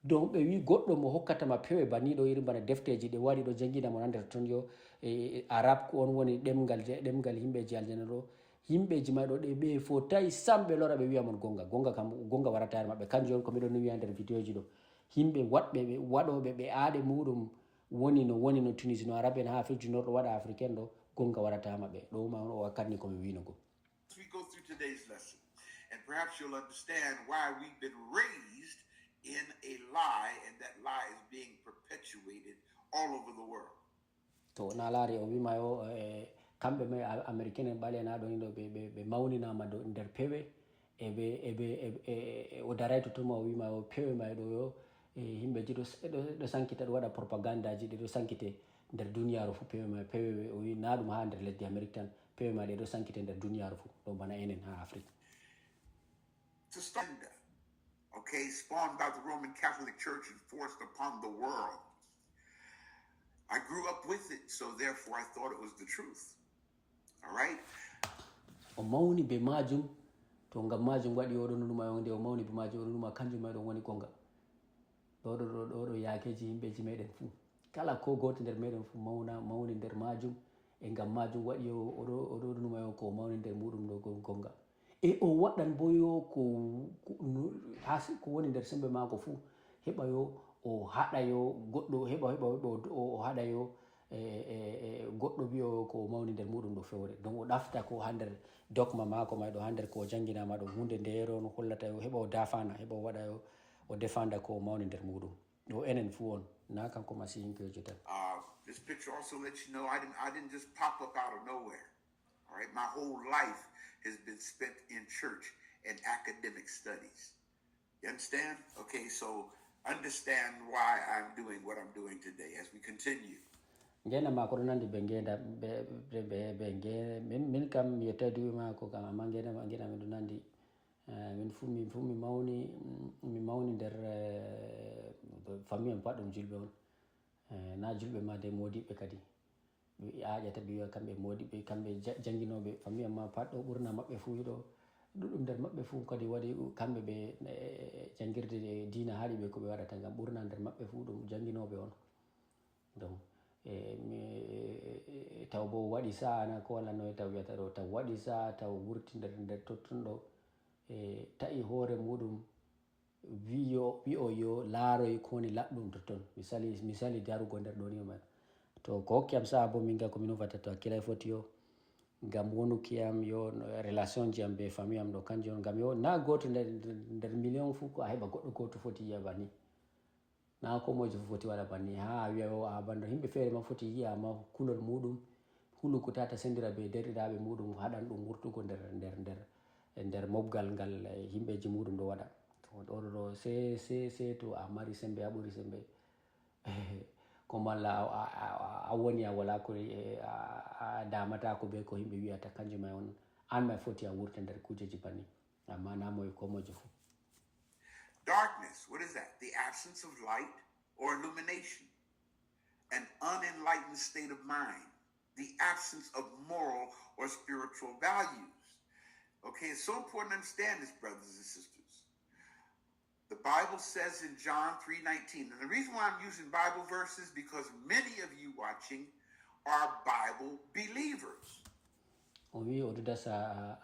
Donc ɓe wi goɗɗo mo hokkata ma pewe baniɗo irin bana defteji ɗe wari ɗo jangina mon ha nder ton yo, e, e, arab ko on woni ɗemgal je, ɗemgal himɓe je aljanna ɗo, himɓeji may ɗo ɗe ɓe fotay sam ɓe lora ɓe wi'a mon gonga. Gonga kam, gonga warata nder maɓɓe. Kanjum on ko miɗon wi'a nder vidéo ji ɗo. Himɓe waɗɓe, ɓe waɗoɓe, ɓe aade muɗum woni no, woni no Tunisie, no Arabe en ha Afrique du Nord ɗo waɗa Africain ɗo, gonga warata maɓɓe. Ɗo ma on o wakkat ni ko mi wi'nugo. As we go through today's lesson, and perhaps you'll understand why we've been raised in a lie, and that lie is being perpetuated all over the world. To na laari o wima yo, e, kamɓe may a-, Américain en ɓalenaɗo ni ɗo ɓe, ɓe, ɓe mawninama do, nder pewe, e ɓe, e ɓe, e, e, e, o daray to tuma o wima yo pewe may ɗo yo, e, himɓe ji ɗo s-, ɗo, ɗo sankita, ɗo waɗa propagande ji ɗi ɗo sankite nder duniyaru fu pewe may, pewe o wi na ɗum ha nder lesdi Amérique tan, pewe may ɗe ɗo sankite nder duniyaru fu, ɗo bana enen ha Afrique. To slander, okay, spawned by the Roman Catholic Church and forced upon the world. I grew up with it, so therefore I thought it was the truth. All right? O mawni be majum, to ngam majum waɗi oɗo nunuma yo nde o mawni be majum, oɗo nunuma kanjum may ɗon woni gonga. Ɗo ɗo, ɗo ɗo, ɗo yakeji himɓeji meɗen fu. Kala ko goto nder meɗen fu mawna, mawni nder majum, e ngam majum waɗi yo oɗo, oɗo nunuma yo ko o mawni nder muɗum ɗo gon-, gonga. E o waɗan bo yo ko, ko, no, ha si-, ko woni nder sembe mako fu, heɓa yo o haɗa yo goɗɗo, heɓa, heɓa, heɓa o, o haɗa yo, e, e, e, goɗɗo wi'o ko o mawni nder muɗum ɗo fewre. Donc o ɗafta ko ha nder dokma mako may ɗo, ha nder ko o janginama ɗo, hunde ndeyere on hollata yo, heɓa o dafana, heɓa o waɗa yo, o defanda ko o mawni nder muɗum. Ɗo enen fu on, na kanko masihinkejo tan. Uh, this picture also lets you know I didn't, I didn't just pop up out of nowhere. All right, my whole life has been spent in church and academic studies. You understand? Okay, so understand why I'm doing what I'm doing today as we continue. Ngeendam maa ko ɗo nanndi be ngeendam ɓe ɓe ɓe ɓe nge min min kam mi yettaaki duuɓi maako kam, amma ngeendam ngeendam amin ɗo nanndi. Eh, min fuu min fuu mi mawni mm, mi mawni nder eh, famille am pat ɗum julɓe on. Eh, na julɓe ma de moodiɓɓe kadi ɓe aaƴata ɓe wiya kamɓe moodiɓɓe kamɓe ja- jannginooɓe famille am ma pat ɗo ɓurna maɓɓe fuu ɗo ɗuɗɗum nder maɓɓe fuu kadi waɗi kamɓe ɓe eh, janngirde diina haaɗi ɓe ko ɓe waɗata ngam ɓurna nder maɓɓe fuu ɗum jannginooɓe on. Donc e mi e taw bo waɗi sa'a na ko wala no e taw wiyata ɗo taw waɗi sa'a taw wurti nder nder tottunɗo e ta'i hoore muɗum wiyo wi'o yo laaroy ko woni laɓɗum to ton misali misali darugo nder ɗo ni man to ko hokki am sa'a bo min ga ko mi nufata to hakkilay foti yo ngam wonuki am yo relation ji am be famille am ɗo kanjum on ngam yo na goto nder nder million fu ko a heɓa goɗɗo goto foti yiya banni na ko mojo fof foti waɗa banni ha a wiya o a banndo yimɓe feere ma foti yiya ma kulol muɗum hulugo tata sendira be derɗiraɓe muɗum haɗan ɗum wurtugo nder nder nder nder mobgal ngal yimɓeji muɗum ɗo waɗa to ɗoɗo ɗo se se se to a mari sembe a ɓuri sembe ko malla a woni a wala ko a damata ko be ko yimɓe wiyata kanjum may on an may foti a wurta nder kujeji banni amma na moy ko mojo fof Darkness, what is that? The absence of light or illumination, an unenlightened state of mind, the absence of moral or spiritual values. Okay, it's so important to understand this, brothers and sisters. The Bible says in John three nineteen, and the reason why I'm using Bible verses because many of you watching are Bible believers. O wi o dudasa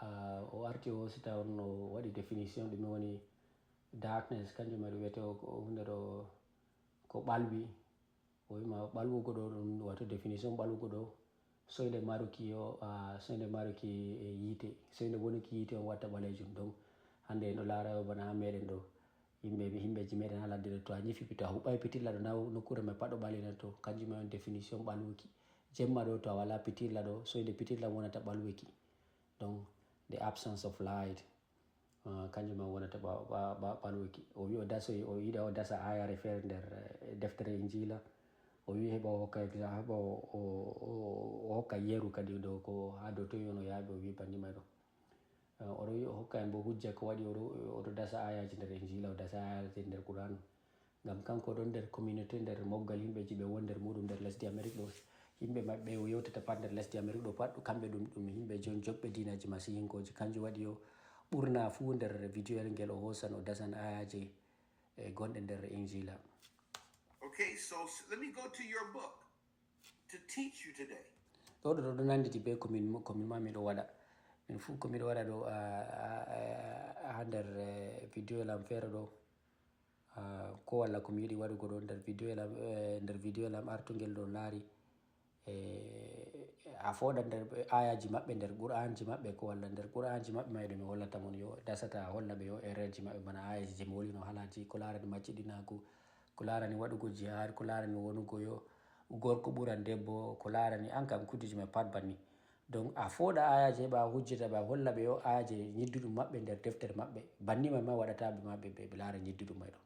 o arti o sita on o waɗi définition ɗum woni darkness kanjum mari wiyete o hunde ɗo ko ɓalwi o wima ɓalwugo ɗo ɗum wato définition ɓalwugo ɗo soyde maruki yo soyde maruki e yiite soyde wonuki yiite on watta ɓalejum donc hande en ɗo laara yo bana ha meɗen ɗo yimɓe yimɓeji meɗen ha ladde ɗo to a ñifi to a huɓɓay pitilla ɗo na nokkure mai paɗo ɓalina to kanjum mai on définition ɓalwuki jemma ɗo to a wala pitilla ɗo soyde pitilla wonata ɓalwuki donc the absence of light kanjum man wonata ɓalwuki o wi o dasoyi o yiɗa o dasa ayare feere nder deftere injila o wi heɓa o hokka heɓa o hokka yeru kadi ɗo ko ha dow toyi on o yaaɓi o wi banni may ɗo oɗo wi o hokka en bo hujja ko waɗi oɗo dasa ayaji nder injila o dasa ayaji nder qur'an ngam kanko ɗon nder communauté nder moggal yimɓeji ɓe won nder muɗum nder lesdi amérique ɗo yimɓe maɓɓe o yewtata pat nder lesdi amérique ɗo pat kamɓe ɗum ɗum yimɓe jon joɓɓe dinaji masihinkoji kanjum waɗi o ɓurna fuu nder vidéoyel ngel o hosan o dasan ayaji e gonɗe nder injila Okay, so let me go to your book to teach you today. Ɗo ɗo ɗo nanditi be komin komin ma miɗo waɗa min fuu ko miɗo waɗa ɗo ha nder vidéo lam feere ɗo ko walla ko mi yiɗi waɗugo ɗo nder vidéo lam nder vidéo lam artugel ɗo laari a fooɗa nder ayaji maɓɓe nder qur'anji maɓɓe ko walla nder qur'anji maɓɓe mayɗo mi hollata mon yo dasata holla ɓe yo erreur ji maɓɓe bana ayaji je mi wolino halaji ko larani macciɗinaku ko larani waɗugo jihad ko larani wonugo yo gorko ɓuran debbo ko larani an kam kuddeji mai pat banni donc a fooɗa ayaji heɓa hujjata ɓe a holla ɓe yo ayaji ñidduɗum maɓɓe nder deftere maɓɓe banni mai ma waɗata ɓe maɓɓe ɓe ɓe lara ñidduɗum mai ɗo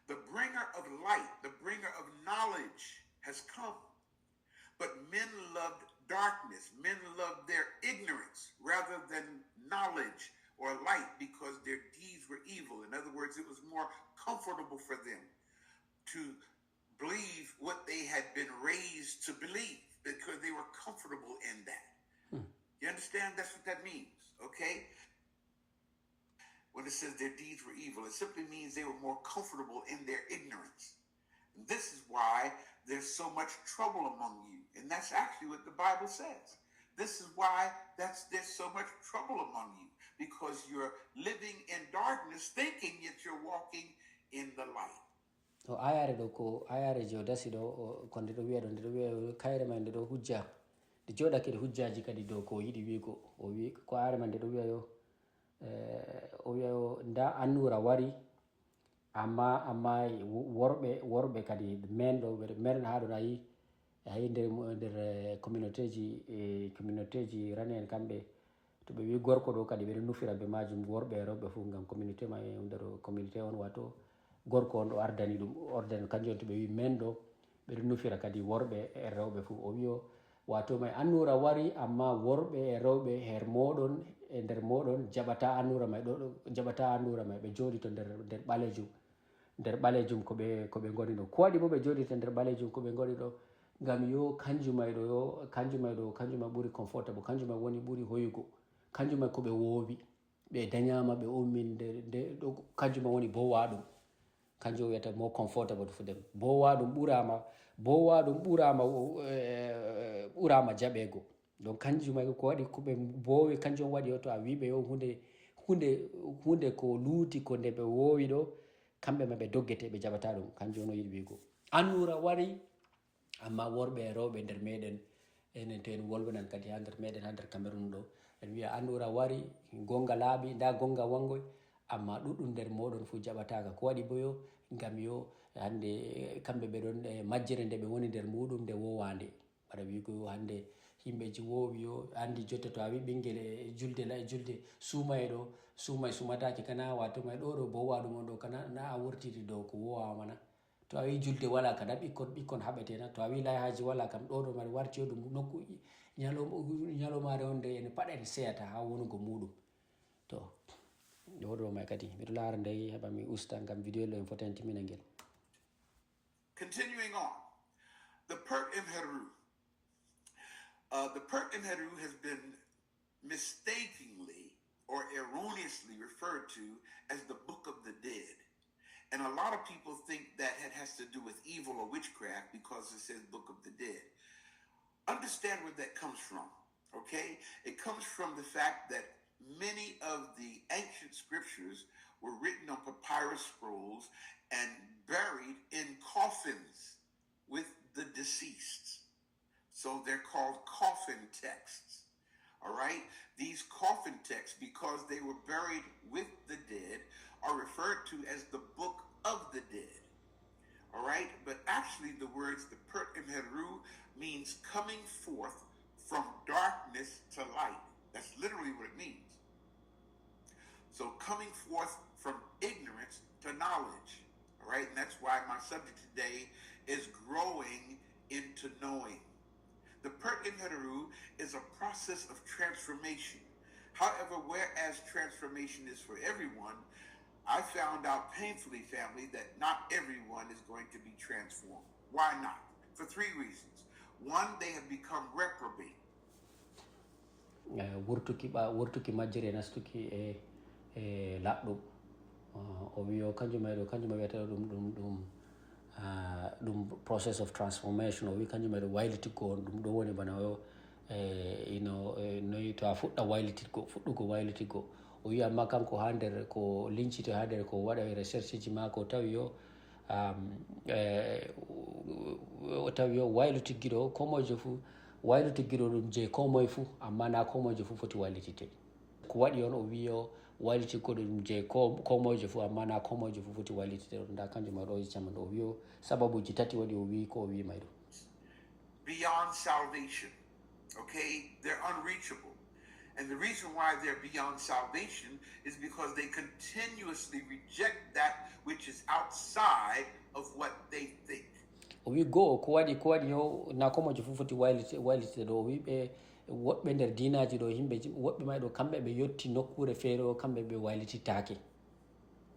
The bringer of light, the bringer of knowledge has come. But men loved darkness. Men loved their ignorance rather than knowledge or light because their deeds were evil. In other words, it was more comfortable for them to believe what they had been raised to believe because they were comfortable in that. You understand? That's what that means, okay? When it says their deeds were evil, it simply means they were more comfortable in their ignorance. And this is why there's so much trouble among you. And that's actually what the Bible says. This is why that's there's so much trouble among you, because you're living in darkness thinking that you're walking in the light. O ayare ɗo ko ayare je o dasi ɗo ko nde ɗo wiya ɗo nde ɗo wiya kayre ma nde ɗo hujja nde joɗake ɗe hujjaji kadi dow ko o yiɗi wigo o wi ko ayare ma nde ɗo wiya yo o wiya yo nda annura wari amma amma worɓe worɓe kadi men ɗo men ha ɗo nayi ayi nder nder communauté ji communauté ji rane en kamɓe Ɓe wi gorko ɗo kadi ɓeɗo nufira be majum worɓe e rewɓe fof, ngam communauté ma e nder communauté on, wato gorko on ɗo ardani ɗum, ordani kanjum on. To ɓe wi men ɗo, ɓeɗo nufira kadi worɓe e rewɓe fof. O wi o, wato may annura wari, amma worɓe e rewɓe her moɗon, e nder moɗon, jaɓata annura may ɗo, ɗo, jaɓata annura may. Ɓe jooɗi to nder, nder ɓalejum, nder ɓalejum ko ɓe, ko ɓe ngoni ɗo. Ko waɗi bo ɓe jooɗi to nder ɓalejum ko ɓe ngoni ɗo? Ngam yo kanjum may ɗo, yo kanjum may ɗo, kanjum may ɓuri comfortable, kanjum may woni ɓuri hoyugo, kanjum may ko ɓe woowi. Ɓe dañaama, ɓe ummin nde, nde ɗo, kanjum may woni bowaɗum. Kanjum o wiyata more comfortable for them. Bowaɗum ɓurama, bowaɗum ɓurama, eh, ɓurama jaɓego. Donc kanjum may ko waɗi ko ɓe boowi, kanjum waɗi o to a wi ɓe yo hunde, hunde, hunde ko luuti ko nde ɓe woowi ɗo, kamɓe ma ɓe doggete, ɓe jaɓata ɗum. Kanjum on o yiɗi wi'go. Annura wari, amma worɓe e rewɓe nder meɗen, enen to en wolwanan kadi ha nder meɗen, ha nder Cameroun ɗo, en wi'a annura wari, gonga laaɓi, nda gonga wangoy, amma ɗuɗɗum nder moɗon fu jaɓataka. Ko waɗi bo yo? Ngam yo hande, eh, kamɓe ɓe ɗon, eh, majjere nde ɓe woni nder muɗum nde wowande. Waɗa wi'go yo hande yimɓeji wowi yo andi jotta to a wi ɓingel e julde la, e julde suumaye ɗo, suumay suumatake kana, wato may ɗo ɗo bowaɗum on ɗo kana, na a wurtiri dow ko wowama na? To a wi julde wala kana, ɓikkon, ɓikkon haɓetena. To a wi layhaji wala kam, ɗo ɗo mari warti o ɗum nokku i-, ñalom-, ñalomare on nde en paɗa en seyata ha wonugo muɗum. To, ɗo ɗo may kadi, miɗo laara nde heɓa mi usta ngam video lo en foti en timmina ngel. Continuing on, the Pert Imheru. Uh, the Pert Imheru has been mistakenly or erroneously referred to as the Book of the Dead. And a lot of people think that it has to do with evil or witchcraft because it says Book of the Dead. Understand where that comes from, okay? It comes from the fact that many of the ancient scriptures were written on papyrus scrolls and buried in coffins with the deceased. So they're called coffin texts. All right? These coffin texts, because they were buried with the dead, are referred to as the Book of the Dead. All right? But actually, the words the Pert Imheru means coming forth from darkness to light. That's literally what it means. So coming forth from ignorance to knowledge, all right? And that's why my subject today is growing into knowing. The Pert Imheru is a process of transformation. However, whereas transformation is for everyone, I found out painfully, family, that not everyone is going to be transformed. Why not? For three reasons. One, they have become reprobate. Eh, wurtuki ɓa-, wurtuki majjere e nastuki e, e laɓɗum. Ah, o wi o kanjum may ɗo, kanjum may wiyata ɗum, ɗum, ɗum, ah, ɗum process of transformation. O wi kanjum may ɗo waylitiggo on, ɗum ɗo woni bana o, eh, ino, eh, noyi to a fuɗɗa waylitiggo, fuɗɗugo waylitiggo. O wi amma kanko ha nder ko lincito ha nder ko waɗa e recherche ji maako, o tawi yo, um, eh, o tawi yo waylitiggi ɗo, komoyjo fu, waylitiggi ɗo ɗum je komoye fu, amma na komoyjo fu foti waylitite. Ko waɗi on o wi yo waylitiggo ɗum je ko-, komoyjo fu, amma na komoyjo fu foti waylitite. Nda kanjum ma ɗo e caman ɗo o wi o sababuji tati waɗi o wi ko o wi may ɗo. Beyond salvation, okay? They're unreachable. And the reason why they're beyond salvation is because they continuously reject that which is outside of what they think. O wi go'o ko waɗi, ko waɗi yo na komojo fu foti waylite, waylite ɗo. O wi ɓe woɗɓe nder diinaji ɗo, yimɓe ji-, woɗɓe may ɗo kamɓe ɓe yotti nokkure feere o, kamɓe ɓe waylititake.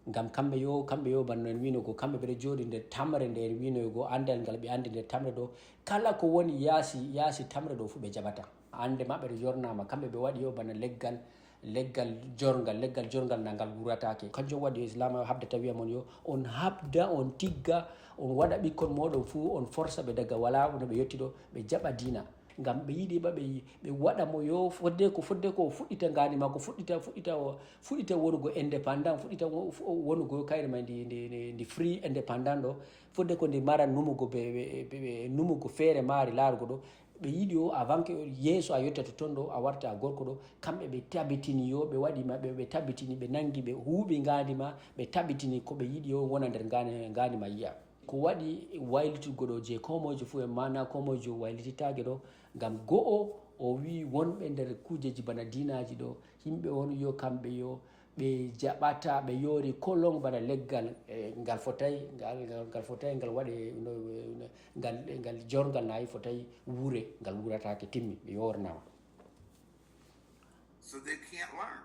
Ngam kamɓe yo, kamɓe yo banno en wino go, kamɓe ɓeɗo jooɗi nder tamre nde en wino go, andal ngal ɓe andi nder tamre ɗo. Kala ko woni yaasi, yaasi tamre ɗo fu ɓe jaɓata. Ande maɓɓe ɗo yornama, kamɓe ɓe waɗi yo bana leggal, leggal jorngal, leggal jorngal na ngal wuratake. Kanjum waɗi yo Islam habdata wiya mon yo on habda, on tigga, on waɗa ɓikkon moɗon fu, on forsa ɓe daga wala no ɓe yotti ɗo, ɓe jaɓa diina. Ngam ɓe yiɗi ba ɓe, ɓe waɗa mo yo fodde ko, fodde ko o fuɗɗita ngani makko, fuɗɗita, fuɗɗita o, fuɗɗita wonugo indépendant, fuɗɗita wo-, fu-, wonugo kayre ma ndi, ndi, ndi, ndi free indépendant ɗo. Fodde ko ndi mara numugo be, be, be, be numugo feere maari laarugo ɗo. Ɓe yiɗi o avant que yeeso a yotta to ton ɗo, a warta a gorko ɗo. Kamɓe ɓe tabitini yo, ɓe waɗi ma, ɓe, ɓe tabitini, ɓe nangi, ɓe huuɓi ngandi ma, ɓe tabitini ko ɓe yiɗi o wona nder ngandi, ngandi ma yi'a. Ko waɗi waylituggo ɗo je komojo fu e mana komojo waylititaake ɗo, ngam go'o O wii wonɓe nder kuujeeji bana diinaaji ɗo, yimɓe on yo kamɓe yo ɓe jaɓata, ɓe yoori kolon bana leggal, e, ngal fotay, ngal, ngal, ngal fotay, ngal waɗe, no, no, ngal, ngal jorngal nayi fotay wure, ngal wurataake, timmi, ɓe yoornama. So they can't learn,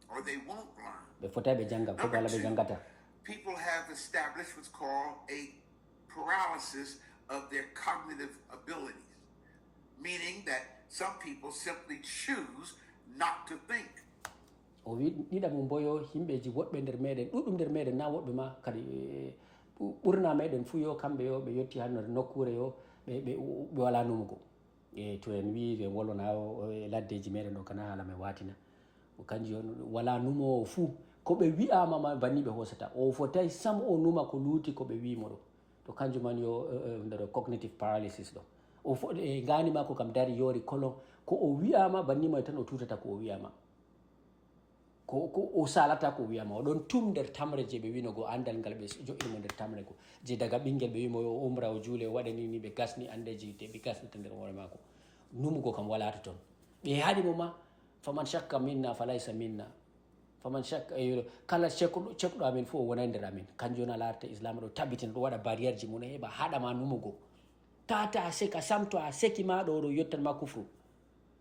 or they won't learn. Ɓe fotay ɓe jannga, ko Number Allah ɓe two, janngata. People have established what's called a paralysis of their cognitive abilities, meaning that some people simply choose not to think. O wi ɗiɗa mum bo yo yimɓeji woɗɓe nder meɗen, ɗuɗɗum nder meɗen, na woɗɓe ma kadi, eh, ɓu- ɓurna meɗen fu yo kamɓe yo ɓe yetti ha nder nokkure yo ɓe, ɓe, ɓe wala numugo. E to en wi en wolwana o, o, e laddeji meɗen ɗo kana hala men watina. O kanji on wala numowo fu, ko ɓe wi'ama ma banni ɓe hosata. O fotai sam o numa ko luti ko ɓe wimo ɗo. To kanjum man yo, eh, eh, nder cognitive paralysis ɗo. O fo e gani mako kam dari yori kolon, ko o wi'ama banni mai tan o tutata ko o wi'ama. Ko, ko o salata ko o wi'ama. O ɗon tum nder tamre je ɓe wino go andal ngal ɓe jo'ini mo nder tamre go. Je daga ɓingel ɓe wimo yo o umra, o jule, o waɗa ni, ni ɓe gasni andeji, te ɓe gasnata nder hoore mako. Numugo kam wala to ton. Ɓe haɗi mo ma, faman shakka minna falaysa minna. Faman shakka, eh, kala cekɗo, cekɗo amin fu o wonai nder amin. Kanjum on a larata Islam ɗo tabbitina, ɗo waɗa barrière ji mum, heɓa haɗa ma numugo. Ta, ta seka sam, to a seki ma ɗo, ɗo yottan ma kufru.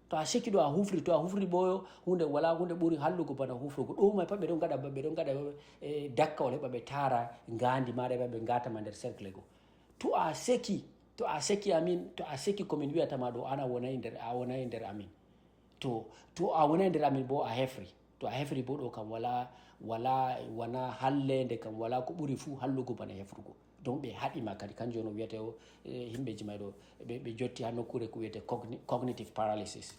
To a seki ɗo a hufri, to a hufri bo yo, hunde wala, hunde ɓuri hallugo bana hufrugo. Ɗo mai pat ɓe ɗon gaɗa, ɓe ɗon gaɗa, eh, dakkawol heɓa ɓe tara ngandi maɗa, heɓa ɓe ngata ma nder cercle go. To a seki, to a seki amin, to a seki ko min wi'ata ma ɗo, an a wonai nder, a wonai nder amin. To, to a wonai nder amin bo a hefri. To a hefri bo ɗo kam wala, wala, wona hallende kam wala ko ɓuri fu hallugo bana hefrugo. Donc ɓe haɗi ma kadi, kanjum on o wiyete o, eh, himɓeji mai ɗo, ɓe, ɓe jotti ha nokkure ko wiyete cogni-, cognitive paralysis.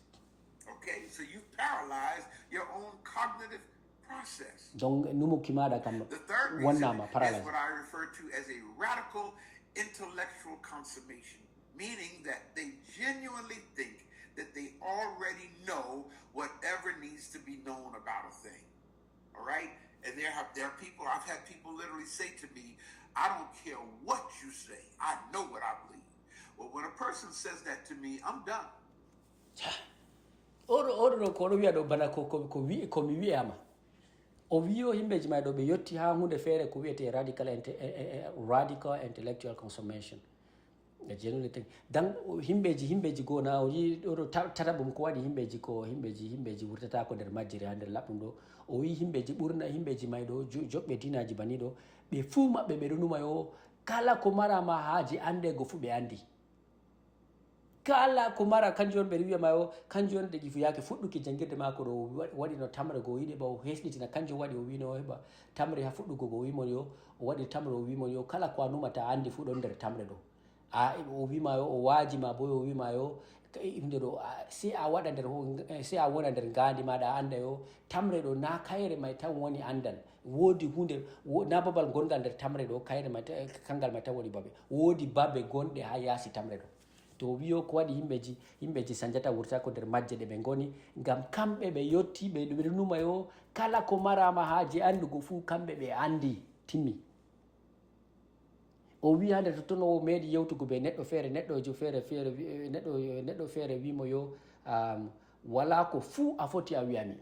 Okay, so you paralyze your own cognitive process. Donc numuki maɗa kam The third reason wonnama is paralysis. What I refer to as a radical intellectual consummation, meaning that they genuinely think that they already know whatever needs to be known about a thing. All right? And there have, there are people, I've had people literally say to me, "I don't care what you say, I know what I believe." Well, when a person says that to me, I'm done. Oɗo, oɗo ɗo ko oɗo wiya ɗo bana ko, ko, ko wi-, ko mi wiyama. O wiyo himɓeji mai ɗo ɓe yotti ha hunde feere ko wiyete radical inte-, eh, eh, eh, radical intellectual consummation. E genuinely think. Dan o himɓeji, himɓeji go na o yi ɗo ɗo ta-, tata bum ko waɗi himɓeji ko, himɓeji, himɓeji wurtatako nder majjere ha nder laɓɗum ɗo. O wi himɓeji ɓurna, himɓeji mai ɗo jo-, joɓɓe dinaji bani ɗo. Ɓe fu maɓɓe ɓe ɗo numa yo kala ko marama haji andego fu ɓe andi. Kala ko mara kanjum on ɓe wiya ma o, kanjum on de ƴifu yake fuɗɗuki jangirde mako ɗo wa-, waɗino tamre go yiɗi ba o hesɗitina, kanjum waɗi o wino o heɓa tamre ha fuɗɗugo go wimo yo, o waɗi tamre o wimo yo, kala ko a numata andi fu ɗon nder tamre ɗo. A, o wima yo, o waji ma bo o wima yo, ka-, inde ɗo, a, si a waɗa nder ho-, si a wona nder ngandi maɗa a anda yo, tamre ɗo na kayre mai tan woni andal. Wodi hunde, wo-, na babal gongal nder tamre ɗo, kayre mai ta-, kangal mai tan woni babe. Wodi babe gonɗe ha yasi tamre ɗo. To o wiyo ko waɗi yimɓeji, yimɓeji sanjata wurtako nder majje ɗe ɓe ngoni, ngam kamɓe ɓe yotti, ɓe, ɓe numa yo, kala ko marama haje andugo fu, kamɓe ɓe andi, timmi. O wi ha nder totton o meɗi yewtugo be neɗɗo feere, neɗɗojo feere, feere, wi-, neɗɗo, neɗɗo feere wimo yo, um, wala ko fu a foti a wi'ami.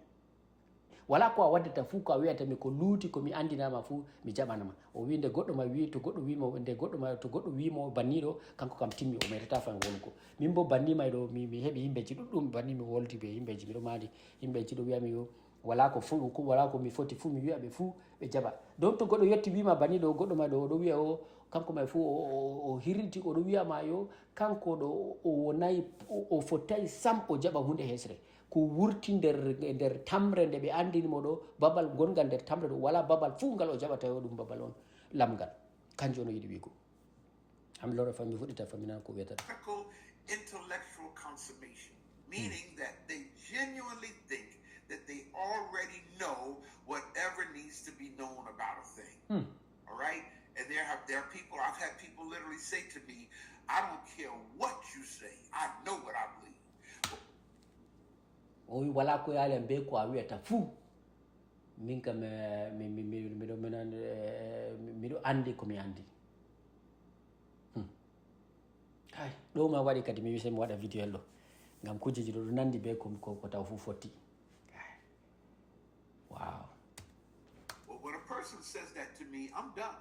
Wala ko a waddata fu ko a wi'ata mi ko luuti ko mi andinama fu mi jaɓanama. O wi nde goɗɗo ma wi, to goɗɗo wimo, nde goɗɗo ma, to goɗɗo wimo banniɗo, kanko kam timmi, o metata fan wonko. Min bo banni mai ɗo, mi, mi heɓi yimɓeji ɗuɗɗum, banni mi woldi be yimɓeji, miɗo mari yimɓeji ɗo wi'ami yo, wala ko fu, ko, wala ko mi foti fu mi wi'a ɓe fu ɓe jaɓa. Donc to goɗɗo yetti wima banni ɗo, goɗɗo mai ɗo, o ɗo wi'a o, kanko mai fu o, o, o, o hirriti, o ɗo wi'a ma yo, kanko ɗo o wonai, o, o fotai sam o jaɓa hunde hesre. Ko wurti nder, nder tamre nde ɓe andini mo ɗo, babal gongal nder tamre ɗo, wala babal fu ngal o jaɓata yo ɗum babal on lamgal. Kanjum on o yiɗi wi'go. Am lora fa mi fuɗɗita fa mi nana ko wiyata. Radical intellectual consummation, meaning that they genuinely think that they already know whatever needs to be known about a thing. All right? And there have, there are people, I've had people literally say to me, "I don't care what you say, I know what I believe." O wi wala ko yaali am be ko a wi'ata fu. Min kam, eh, mi, mi, mi, miɗo, miɗo, eh, miɗo andi ko mi andi. Hmm. Hay, ɗo ma waɗi kadi mi wisa mi waɗa video ɗo. Ngam kujeji ɗo ɗo nandi be ko, ko, ko taw fu fotti. Wow. Well, when a person says that to me, I'm done.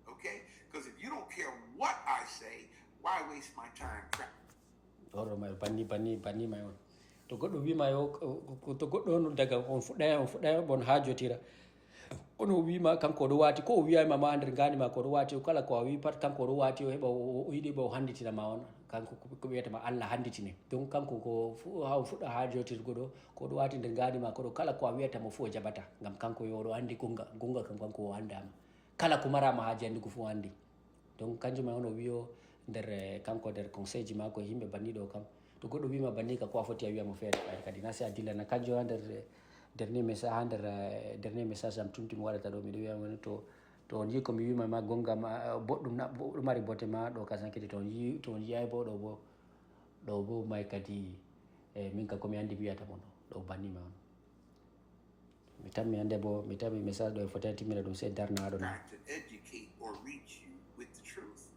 Okay? Because if you don't care what I say, why waste my time? Oro mai banni, banni, banni mai on. To goɗɗo wima yo, to goɗɗo on daga on fuɗɗaya, on fuɗɗaya on hajotira. Ono wima kanko oɗo wati ko o wiyayma ma nder ngani ma ko oɗo wati o kala ko a wi pat kanko oɗo wati o heɓa o yiɗi ɓe o handitina ma on. Kanko ko wiyatama Allah handitine. Donc kanko ko ha o fuɗɗa hajotirgo ɗo ko oɗo wati nder ngani ma koɗo kala ko a wiyatamo fu o jaɓata. Ngam kanko yo oɗo andi gonga, gonga kam kanko o andama. Kala ko marama haji andugo fu o andi. Donc kanjum mai on o wiyo nder kanko nder conseil ji mako e yimɓe banni ɗo kam. To goɗɗo wima banni ka ko a foti a wiyamo feere ɓayre kadi na se a dillana kanjum ha nder dernier message ha nder dernier message am tunti mi waɗata ɗo miɗo wiyama to to on yi ko mi wima ma gonga ma boɗɗum na ɗo mari bote ma ɗo kasan kadi to on yi to on yiyay bo ɗo bo ɗo bo mai kadi e min ka komi andi wiyata mo ɗo ɗo banni ma on. Mi tammi hande bo mi tammi message ɗo e fotani timmina ɗum sey darna ɗo na. To educate or reach you with the truth.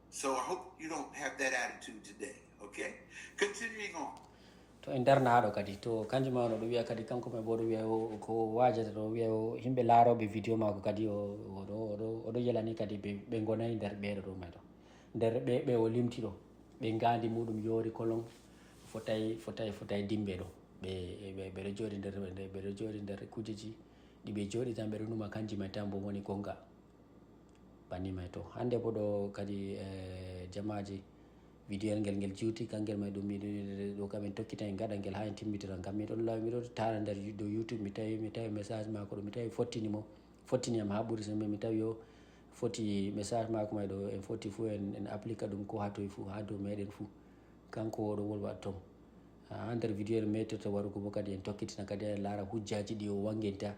So I hope you don't have that attitude today, okay? Continuing on. To en darna haɗo kadi to kanjum ma no ɗum wiya kadi kanko mai bo ɗum wiya ko wajata ɗo wiya yimɓe laaroɓe vidéo mako kadi oɗo yelani kadi ɓe gonay nder ɓeɗo ɗo mai ɗo nder ɓe ɓe o limti ɗo ɓe gandi muɗum yori kolon fotay fotay fotay dimbe ɗo ɓe ɓeɗo joɗi nder ɓeɗo joɗi nder kujeji ɗi ɓe joɗi tan ɓeɗo numa kanji mai tan bo woni gonga. Banni mai to hande bo ɗo kadi e jamaji video ngel ngel juuti kangel mai ɗum miɗo ɗo kam en tokkita en gaɗa ngel ha en timmitira ngam miɗon lawi miɗo tara nder dow youtube mi tawi mi tawi message mako ɗo mi tawi fottini mo fottini am ha ɓuri sembe mi tawi o foti message mako mai ɗo en foti fu en en applica ɗum ko ha toy fu ha dow meɗen fu. Kanko oɗo wolwa tom ha nder video en mettirta warugo bo kadi en tokkitina kadi en laara hujjaji ɗi o wanginta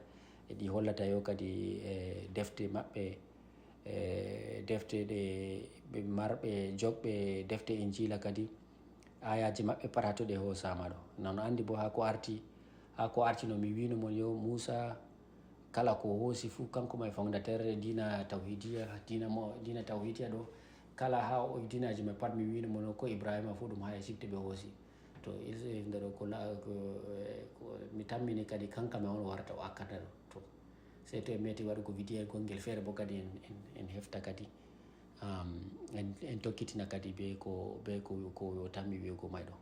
e ɗi hollata yo kadi e defte maɓɓe e defte ɗe ɓe marɓe joɓɓe defte injila kadi ayaji maɓɓe pat hatoɗe hosama ɗo nano andi bo ha ko arti ha ko arti no mi wino mon yo musa kala ko hoosi fuu kanko ma e fondateur dina tawhidiya dina mo dina tawhidiya ɗo kala ha o dinaji ma pat mi wino mono ko ibrahima fuu ɗum ha égypte ɓe hoosi to nder ko mi tammini kadi kanka ma on warata o akkata ɗo to sey to en meti waɗugo vidéo gongel feere bo kadi en hefta kadi en tokkitina kadi be ko be ko ko tammi wi'ugo may ɗo